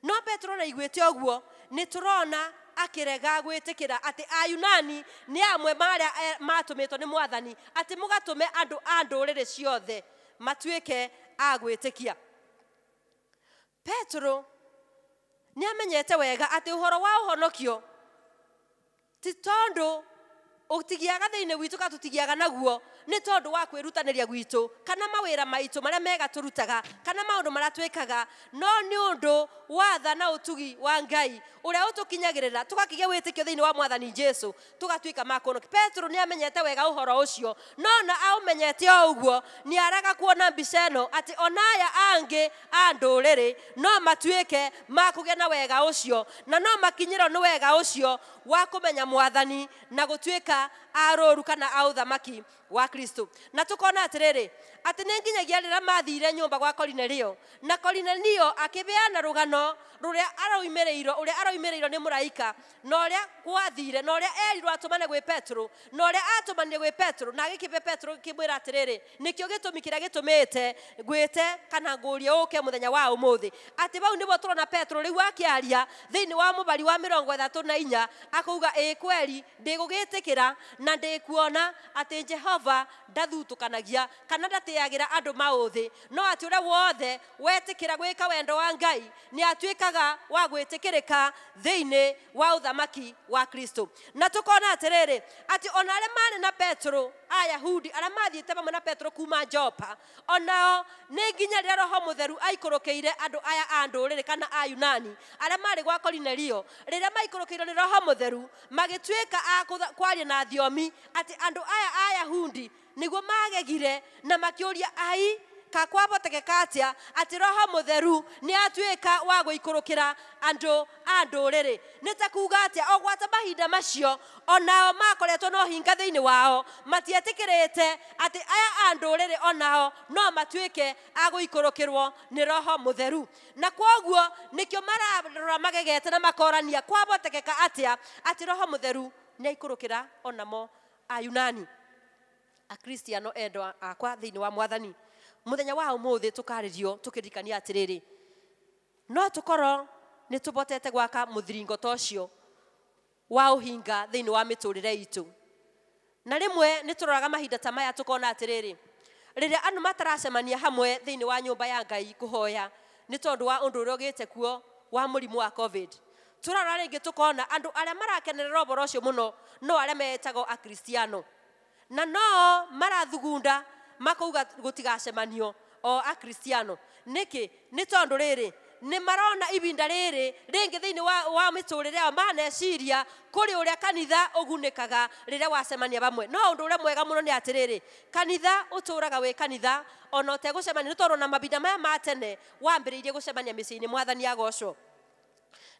no Petro na aiguĩte ũguo nĩ tũrona akĩrega gwĩtĩkĩra atĩ Ayunani nĩ amwe marĩa matũmĩtwo nĩ mwathani atĩ mũgatũme andũ a ndũrĩrĩ ciothe matuĩke a gwĩtĩkia Petro nĩ amenyete wega atĩ ũhoro wa ũhonokio ti tondũ ũtigiaga thĩinĩ witũ kana tũtigiaga naguo nĩ tondũ wa kwĩrutanĩria gwitũ kana mawĩra maitũ marĩa mega tũrutaga kana maũndũ marĩa twĩkaga no nĩ ũndũ wa tha na ũtugi wa Ngai ũrĩa ũtũkinyagĩrĩra tũgakĩgĩa wĩtĩkio thĩinĩ wa mwathani Jesu tũgatuĩka ma kũhonoka Petro nĩ amenyete wega ũhoro ũcio no na aũmenyete o ũguo nĩ araga kuona mbica ĩno atĩ ona aya angĩ a ndũrĩrĩ no matuĩke ma kũgĩa na wega ũcio na no makinyĩrwo nĩ wega ũcio wa kũmenya mwathani na gũtuĩka a rũru kana a ũthamaki wa Kristo na tukona atĩrĩrĩ atĩ nĩ nginyagia rĩrĩa mathire nyũmba gwa Korinelio na Korinelio akĩbeana rũgano rũrĩa aroimĩrĩirwo ũrĩa aroimĩrĩirwo nĩ mũraika na ũrĩa gwathire na ũrĩa erirwo atũmane gwĩ Petro na ũrĩa atũmanire gwĩ Petro na agĩkĩbe Petro kĩmwĩra atĩrĩrĩ nĩkĩo gĩtũmi kĩrĩa gĩtũmĩte ngwĩte kana ngũrie ũke mũthenya wa ũmũthĩ atĩ bau nĩbo tũrona Petro rĩu akĩaria thĩinĩ wa mũbari wa 34 akauga ĩ kweri ndĩgũgĩtĩkĩra na ndĩkuona atĩ Jehova ndathutũkanagia kana ndatĩagĩra andũ maũthĩ no atĩ ũrĩa wothe wetĩkĩra gwĩka wendo wa Ngai nĩ atuĩkaga wa gwĩtĩkĩrĩka thĩinĩ wa ũthamaki wa Kristo na tũkona atĩrĩrĩ atĩ ona arĩa marĩ na Petro Ayahudi arĩa mathiĩte hamwe na Petro kuma Jopa onao nĩ nginya rĩrĩa Roho Mũtheru aikũrũkĩire andũ aya a ndũrĩrĩ kana Ayunani arĩa marĩ gwa Korinelio rĩrĩa maikũrũkĩirwo nĩ Roho Mũtheru magĩtuĩka a kwaria na thiomi atĩ andũ aya Ayahudi nĩguo magegire na makĩũria ai kakwabotekeka atĩa atĩ Roho Mũtheru nĩ atuĩka wa gũikũrũkĩra andũ a ndũrĩrĩ nĩ ta kuga atĩa o gwata mahinda macio onao makoretwo na ũhinga thĩinĩ wao matietĩkĩrĩte atĩ aya a ndũrĩrĩ onao no matuĩke a gũikũrũkĩrwo nĩ Roho Mũtheru na kwoguo nĩkĩo mararora magegete na makorania kwabotekeka atĩa atĩ Roho Mũtheru nĩ aikũrũkĩra onamo Ayunani Akristiano endwa akwa thĩinĩ wa mwathani muthenya wa umuthi tukaririo tukiririkania atiriri no tukorwo ni tubotete gwaka muthiringo ta ucio wa uhinga thiini wa miturire itu na rimwe ni turoraga mahinda ta maya tukona atiriri riria andu mataracemania hamwe thiini wa nyumba ya Ngai kuhoya ni tondu wa undu uria ugite kuo wa murimu wa COVID turarora ringi tukona andu aria marakenerera uboro ucio muno no aria metagwo akristiano na no marathugunda makauga gutigacemanio o akristiano niki ni tondu riri nĩ marona ibinda rĩrĩ rĩngĩ thĩinĩ wa mĩtũrĩre yao maneciria kũrĩ ũrĩa kanitha ũgunĩkaga rĩrĩa wacemania bamwe. No ũndũ ũrĩa mwega mũno nĩ atĩrĩrĩ, kanitha ũtũraga wĩ kanitha ona ũtegũcemania, nĩ tondũ na mabinda maya ma tene wambĩrĩirie gũcemania mĩciĩ-inĩ. Mwathani agocwo.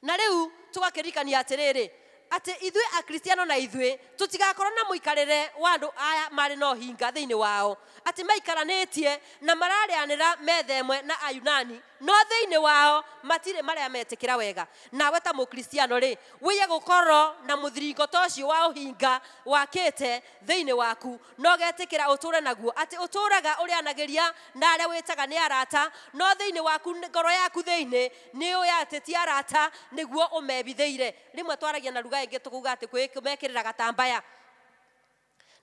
Na rĩu tũgakĩririkania atĩrĩrĩ, atĩ ithuĩ akristiano na ithuĩ tũtigakorwo na mũikarĩre wa andũ aya marĩ na ũhinga thĩinĩ wao, atĩ maikaranĩtie na mararĩanĩra metha ĩmwe na Ayunani, no thĩinĩ wao matirĩ marĩa metĩkĩra wega. Nawe ta mũkristiano rĩ, wĩye gũkorwo na mũthiringo ta ũcio wa ũhinga wakĩte thĩinĩ waku, no ũgetĩkĩra ũtũre naguo, atĩ ũtũraga ũrĩanagĩria na arĩa wĩtaga nĩ arata, no thĩinĩ waku ngoro yaku thĩinĩ nĩ ũĩ atĩ ti arata nĩguo ũmebithĩire. Rĩmwe twaragia na ruga ĩngĩ tũkauga atĩ kwĩmekĩrĩra gatambaya.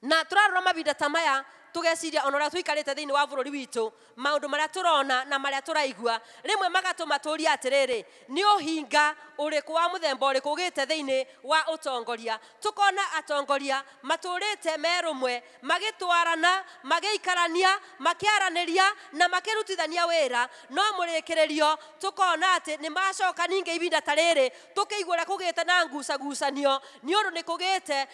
Na tũrarora mabinda ta maya tũgeciria ona ũrĩa tũikarĩte thĩinĩ wa bũrũri witũ, maũndũ marĩa tũrona na marĩa tũraigua rĩmwe magatũma tũrie atĩrĩrĩ, nĩ ũhinga ũrĩkũ wa mũthemba ũrĩkũ ũgĩte thĩinĩ wa ũtongoria. Tũkona atongoria matũrĩte merũmwe, magĩtwarana, magĩikarania, makĩaranĩria na makĩrutithania wĩra, no mũrĩkĩrĩrio tũkona atĩ nĩ macoka ningĩ ibinda ta rĩrĩ tũkĩigua ũrĩa kũgĩte na ngucagucanio, nĩ ũndũ nĩ kũgĩte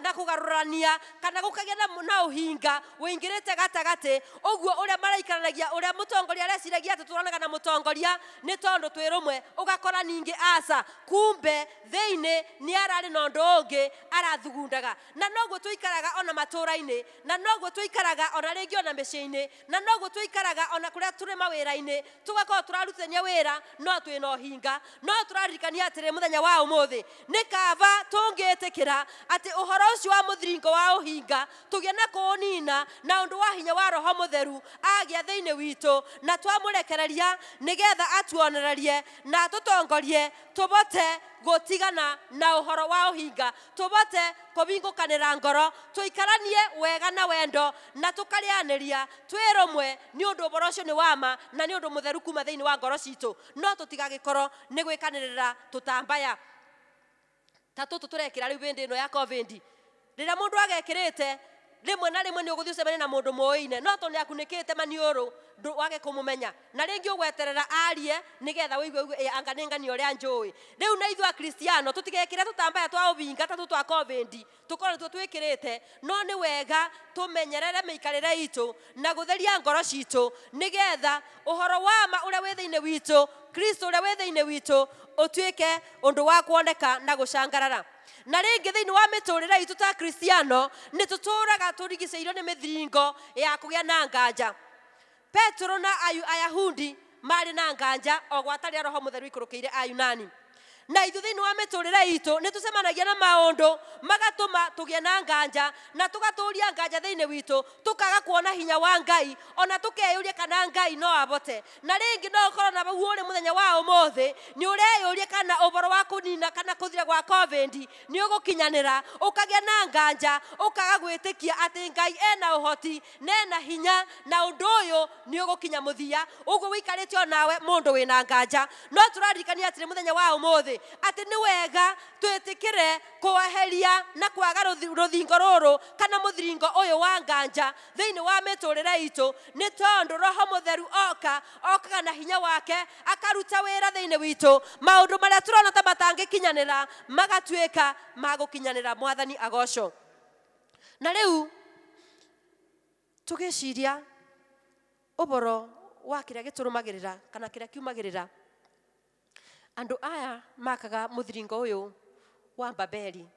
na kũgarũrania kana gũkagĩa na ũhinga wĩingĩrĩte gatagatĩ. Ũguo ũrĩa maraikaranagia, ũrĩa mũtongoria areciragia atĩ tũronaga na mũtongoria nĩ tondũ twĩ rũmwe, ũgakora ningĩ aca, kumbe thĩinĩ nĩ ararĩ na ũndũ ũngĩ arathugundaga. Na noguo tũikaraga ona matũũra-inĩ, na noguo tũikaraga ona rĩngĩ ona mĩciĩ-inĩ, na noguo tũikaraga ona kũrĩa tũrĩ mawĩra-inĩ, tũgakorwo tũrarutithania wĩra no twĩna ũhinga. No tũraririkania atĩrĩ mũthenya wa ũmũthĩ nĩ kaba tũngĩtĩkĩra atĩ ũhoro ũcio wa mũthiringo wa ũhinga tũgĩe na kũũnina na ũndũ wa hinya wa Roho Mũtheru agĩa thĩinĩ witũ, na twamũrekereria nĩgetha atuonererie na atũtongorie tũbote gũtigana na ũhoro wa ũhinga, tũbote kũbingũkanĩra ngoro, tũikaranie wega na wendo na tũkarĩanĩria twĩ rũmwe, nĩ ũndũ ũhoro ũcio nĩ wa ma na nĩ ũndũ mũtheru kuma thĩinĩ wa ngoro citũ. No tũtigagĩkorwo nĩ gwĩkanĩrĩra tũtambaya ta tũtũ tũrekĩra rĩu hĩndĩ ĩno ya COVID. Rĩrĩa mũndũ agekĩrĩte rĩmwe na rĩmwe nĩ ũgũthiĩ ũcemanie na mũndũ mũĩine, no tondũ nĩakunĩkĩte maniũrũ wage kũmũmenya, na rĩngĩ ũgweterera arie nĩgetha ũigue uge, anga nĩ ng'ani ũrĩa njũĩ. Rĩu na ithuĩ akristiano tũtigekĩre tũtambaya twa ũhinga ta tũtũ twa COVID tũkorwo nĩtuo twĩkĩrĩte, no nĩ wega tũmenyerere mĩikarĩre itũ na gũtheria ngoro citũ, nĩgetha ũhoro wa ma ũrĩa wĩ thĩinĩ witũ, Kristo ũrĩa wĩ thĩinĩ witũ, ũtuĩke ũndũ wa kuoneka na gũcangarara. Na rĩngĩ thĩinĩ wa mĩtũrĩre itũ ta akristiano nĩ tũtũraga tũrigicĩirio nĩ mĩthiringo ya kũgĩa na nganja. Petero na Ayahudi marĩ na nganja o gwata rĩrĩa Roho Mũtheru aikũrũkĩire Ayunani. Na ithuĩ thĩinĩ wa mĩtũrĩre itũ nĩ tũcemanagia na maũndũ magatũma tũgĩe na nganja, na tũgatũria nganja thĩinĩ witũ, tũkaga kuona hinya wa Ngai, ona tũkeyũria kana Ngai no abote. Na rĩngĩ no ũkorwo na ũguo ũrĩ mũthenya wa ũmũthĩ nĩ ũreyũria kana ũhoro wa kũnina kana kũthira gwa COVID nĩ ũgũkinyanĩra, ũkagĩa na nganja, ũkaga gwĩtĩkia atĩ Ngai ena ũhoti na ena hinya na ũndũ ũyũ nĩ ũgũkinya mũthia. Ũguo wĩikarĩte onawe mũndũ wĩna nganja. No tũraririkania atĩrĩ mũthenya wa ũmũthĩ atĩ nĩ wega twĩtĩkĩre kweheria na kwaga rũthingo rũrũ kana mũthiringo ũyũ wa nganja thĩinĩ wa mĩtũrĩre itũ, nĩ tondũ Roho Mũtheru okaga na hinya wake akaruta wĩra thĩinĩ witũ, maũndũ marĩa tũrona ta matangĩkinyanĩra magatuĩka magũkinyanĩra. Mwathani agocwo. Na rĩu tũgĩciria ũhoro wa kĩrĩa gĩtũrũmagĩrĩra kana kĩrĩa kiumagĩrĩra, andũ aya makaga mũthiringo ũyũ wa Babeli.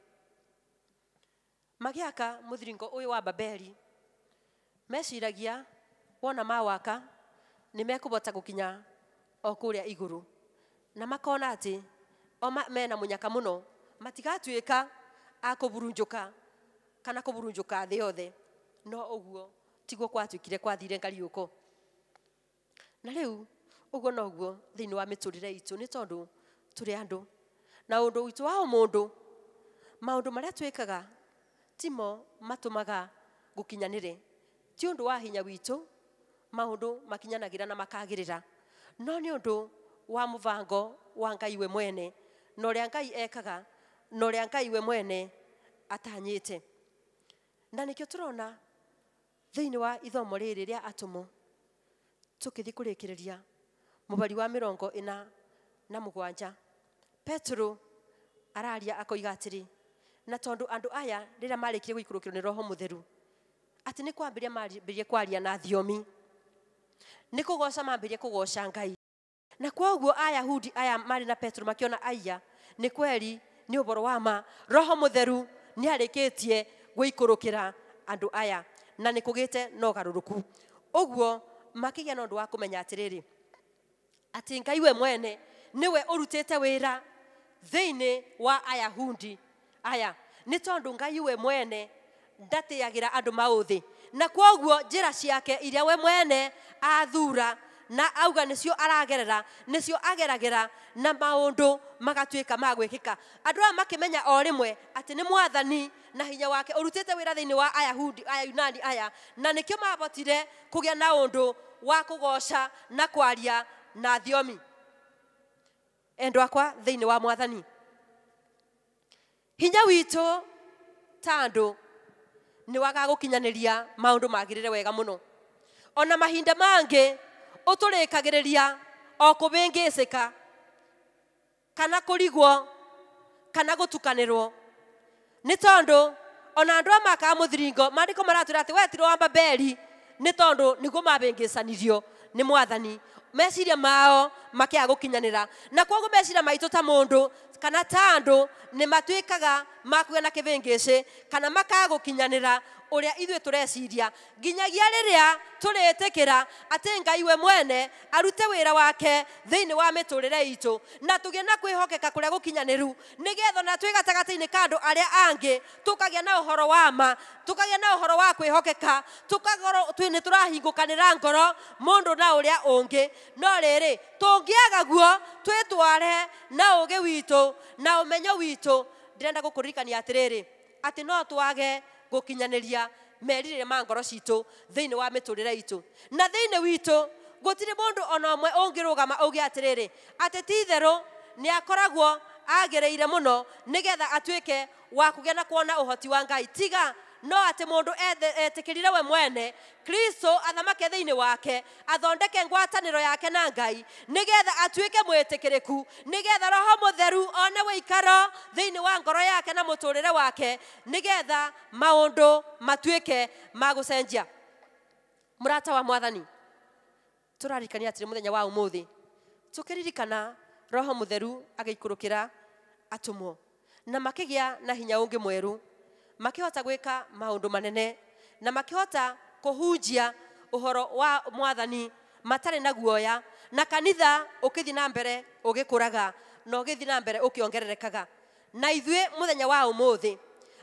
Magĩaka mũthiringo ũyũ wa Babeli meciragia wona mawaka nĩ mekũbota gũkinya o kũrĩa igũrũ, na makona atĩ o mena mũnyaka mũno, matigatuĩka a kũburunjũka kana kũburunjũka thĩ yothe. No ũguo tiguo gwatuĩkire, kwathire ngariũko. Na rĩu ũguo noguo thĩinĩ wa mĩtũrĩre itũ, nĩ tondũ tũrĩ andũ na ũndũ witũ wa ũmũndũ, maũndũ marĩa twĩkaga timo matũmaga gũkinyanĩre, ti ũndũ wa hinya witũ maũndũ makinyanagĩra na makagĩrĩra, no nĩ ũndũ wa mũbango wa Ngai we mwene, na ũrĩa Ngai ekaga, na ũrĩa Ngai we mwene atanyĩte. Na nĩkĩo tũrona thĩinĩ wa ithomo rĩrĩ rĩa atũmwo tũkĩthiĩ kũrĩkĩrĩria, Mũbari wa 47 Petero araria akoiga atĩrĩ, na tondũ andũ aya rĩrĩa marĩkire gũikũrũkĩrwo nĩ Roho Mũtheru, atĩ nĩ kwambĩrĩria mambĩrĩrie kwaria na thiomi, nĩ kũgoca mambĩrĩrie kũgoca Ngai. Na kwoguo Ayahudi aya marĩ na Petero makĩona aiya nĩ kweri, nĩ ũhoro wa ma, Roho Mũtheru nĩ arĩkĩtie gũikũrũkĩra andũ aya na nĩ kũgĩte na ũgarũrũku. Ũguo makĩgĩa na ũndũ wa kũmenya atĩrĩrĩ, atĩ Ngai we mwene nĩwe ũrutĩte wĩra thĩinĩ wa Ayahudi aya, nĩ tondũ Ngai we mwene ndatĩagĩra andũ maũthĩ, na kwoguo njĩra ciake iria we mwene athura na auga nĩcio aragerera, nĩcio ageragĩra, na maũndũ magatuĩka ma gwĩkĩka. Andũ aya makĩmenya o rĩmwe atĩ nĩ Mwathani na hinya wake ũrutĩte wĩra thĩinĩ wa Ayahudi Ayunani aya, na nĩkĩo mabotire kũgĩa na ũndũ wa kũgoca na kwaria na thiomi. Endwa akwa thĩinĩ wa Mwathani, hinya witũ ta andũ nĩ wagaga gũkinyanĩria maũndũ magĩrĩre wega mũno. Ona mahinda mangĩ ũtũrĩkagĩrĩria o kũbĩngĩcĩka kana kũrigwo kana gũtukanĩrwo, nĩ tondũ ona andũ aya makaga mũthiringo, maandĩko maratwĩra atĩ wetirwo wa Babeli nĩ tondũ nĩguo mabĩngĩcanirio nĩ Mwathani, meciria mao makĩaga gũkinyanĩra. Na kwoguo meciria maitũ ta mũndũ kana ta andũ nĩ matuĩkaga makũgĩa na kĩbĩngĩcĩ kana makaga gũkinyanĩra ũrĩa ithuĩ tũreciria, nginyagia rĩrĩa tũrĩtĩkĩra atĩ Ngai we mwene arute wĩra wake thĩinĩ wa mĩtũrĩre itũ, na tũgĩe na kwĩhokeka kũrĩa gũkinyanĩru, nĩgetha ona twĩ gatagatĩ-inĩ ka andũ arĩa angĩ tũkagĩa na ũhoro wa ma, tũkagĩa na ũhoro wa kwĩhokeka, tũkakorwo nĩ tũrahingũkanĩra ngoro mũndũ na ũrĩa ũngĩ. No rĩrĩ, tũngĩaga guo twĩtware na ũgĩ witũ na ũmenyo witũ, ndĩrenda gũkũririkania atĩrĩrĩ, atĩ no twage gũkinyanĩria merirĩria ma ngoro citũ thĩinĩ wa mĩtũrĩre itũ. Na thĩinĩ witũ gũtirĩ mũndũ ona ũmwe ũngĩrũgama auge atĩrĩrĩ, atĩ ti itherũ nĩ akoragwo agĩrĩire mũno nĩgetha atuĩke wa kũgĩa na kuona ũhoti wa Ngai, tiga no atĩ mũndũ etĩkĩrire we mwene Kristo athamake thĩinĩ wake, athondeke ngwatanĩro yake na Ngai nĩgetha atuĩke mwĩtĩkĩrĩku, nĩgetha Roho Mũtheru one wĩikaro thĩinĩ wa ngoro yake na mũtũrĩre wake, nĩgetha maũndũ matuĩke ma gũcenjia. Mũrata wa Mwathani, tũraririkania atĩrĩ mũthenya wa ũmũthĩ tũkĩririkana Roho Mũtheru agĩikũrũkĩra atũmwo na makĩgĩa na hinya ũngĩ mwerũ, makĩhota gwĩka maũndũ manene na makĩhota kũhunjia ũhoro wa Mwathani matarĩ na guoya, na kanitha ũkĩthiĩ na mbere ũgĩkũraga na ũgĩthiĩ na mbere ũkĩongererekaga. Na ithuĩ mũthenya wa ũmũthĩ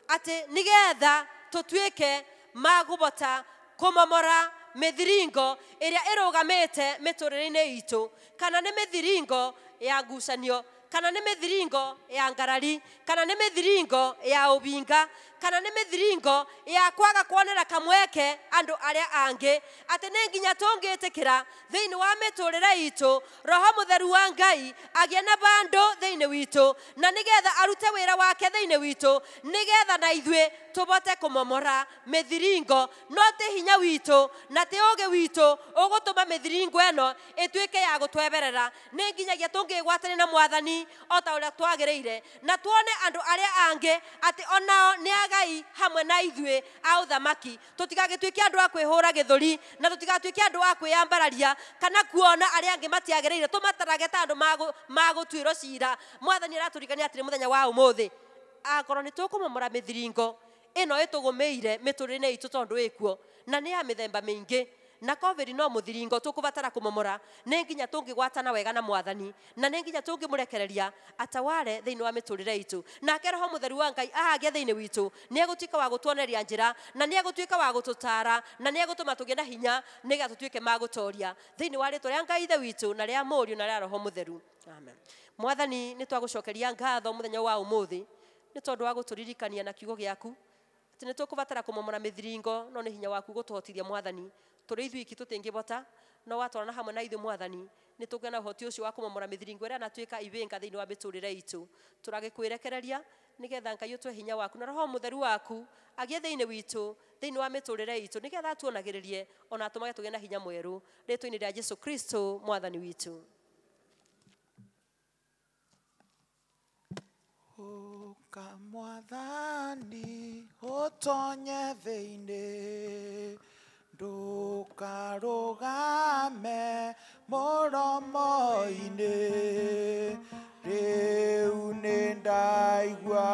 atĩ nĩgetha tũtuĩke magũbota kũmomora mĩthiringo ĩrĩa ĩrũgamĩte mĩtũrĩre-inĩ itũ, kana nĩ mĩthiringo ya ngucanio, kana nĩ mĩthiringo ya ngarari, kana nĩ mĩthiringo ya ũbinga, kana nĩ mĩthiringo ya kwaga kuonera kamweke andũ arĩa angĩ, atĩ nĩ nginya tũngĩtĩkĩra thĩinĩ wa mĩtũrĩre itũ Roho Mũtheru wa Ngai agĩe na bandũ thĩinĩ witũ, na nĩgetha arute wĩra wake thĩinĩ witũ, nĩgetha na ithuĩ tũbote kũmomora mĩthiringo. No ti hinya witũ na ti ũgĩ witũ ũgũtũma mĩthiringo ĩno ĩtuĩke ya gũtweberera. Nĩ nginyagia tũngĩgwatania na Mwathani o ta ũrĩa twagĩrĩire, na tuone andũ arĩa angĩ atĩ onao nĩ agai hamwe na ithuĩ a ũthamaki, tũtigagĩtuĩke andũ a kwĩhũra gĩthũri, na tũtigatuĩke andũ a kwĩyambararia kana kuona arĩa angĩ matiagĩrĩire, tũmatarage ta andũ magũtuĩrwo cira. Mwathani aratũririkania atĩrĩ mũthenya wa ũmũthĩ, akorwo nĩ tũkũmomora mĩthiringo ĩno ĩtũgũmĩire mĩtũrĩre-inĩ itũ tondũ ĩkuo na nĩ ya mĩthemba mĩingĩ, na COVID no mũthiringo tũkũbatara kũmomora, nĩ nginya tũngĩgwatana wega na Mwathani, na nĩ nginya tũngĩmũrekereria ataware thĩinĩ wa mĩtũrĩre itũ, nake Roho Mũtheru wa Ngai ahagĩa thĩinĩ witũ, nĩ egũtuĩka wa gũtuoneria njĩra, na nĩ egũtuĩka wa gũtũtaara, na nĩ egũtũma tũgĩe na hinya nĩgetha tũtuĩke ma gũtoria thĩinĩ wa rĩtwa rĩa Ngai Ithe witũ na rĩa Mũriũ na rĩa Roho Mũtheru. Amen. Mwathani, nĩ twagũcokeria ngatho mũthenya wa ũmũthĩ nĩ tondũ wa gũtũririkania na kiugo gĩaku atĩ nĩ tũkũbatara kũmomora mĩthiringo, no nĩ hinya waku gũtũhotithia Mwathani. Tũrĩ ithuĩ iki tũtingĩbota, no watwarana hamwe na ithuĩ Mwathani, nĩ tũgĩa na ũhoti ũcio wa kũmomora mĩthiringo ĩrĩa anatuĩka ibĩnga thĩinĩ wa mĩtũrĩre itũ. Tũragĩkwĩrekereria nĩgetha Ngai ũtue hinya waku na Roho Mũtheru waku agĩe thĩinĩ witũ, thĩinĩ wa mĩtũrĩre itũ, nĩgetha atuonagĩrĩrie ona atũmage tũgĩe na hinya mwerũ, rĩtwa-inĩ rĩa Jesu Kristo Mwathani witũ. Ũtonye thĩinĩ, ndũkarũgame mũromo-inĩ. Rĩu nĩ ndaigua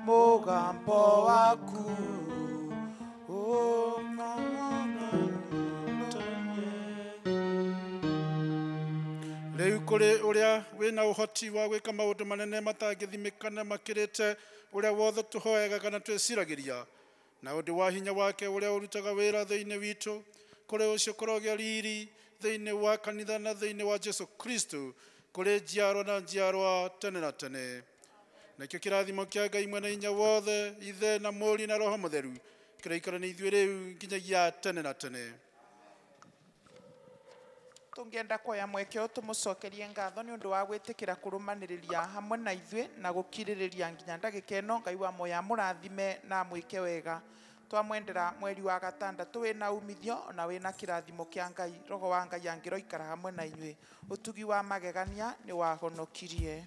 mũgambo waku. Rĩu kũrĩ ũrĩa wĩna ũhoti wa gwĩka maũndũ manene matangĩthimĩka na makĩrĩte ũrĩa wothe tũhoyaga kana twĩciragĩria, na ũndũ wa hinya wake ũrĩa ũrutaga wĩra thĩinĩ witũ, kũrĩ ũcio kũrogĩa riri thĩinĩ wa kanitha na thĩinĩ wa Jesu Kristo, kũrĩ njiarwa na njiarwa tene na tene. Nakĩo kĩrathimo kĩa Ngai mwene hinya wothe, Ithe na Mũriũ na Roho Mũtheru, kĩroikara na ithuĩ rĩu nginyagia tene na tene. Tũngĩenda kuoya mweke ũyũ tũmũcokerie ngatho nĩ ũndũ wa gwĩtĩkĩra kũrũmanĩrĩria hamwe na ithuĩ na gũkirĩrĩria nginya ndagĩka ĩno. Ngai wa moya amũrathime na amwĩke wega. Twamwendera mweri wa gatandatũ wĩna umithio na wĩna kĩrathimo kĩa Ngai. Roho wa Ngai angĩroikara hamwe na inyuĩ. Ũtugi wa magegania nĩ wahonokirie.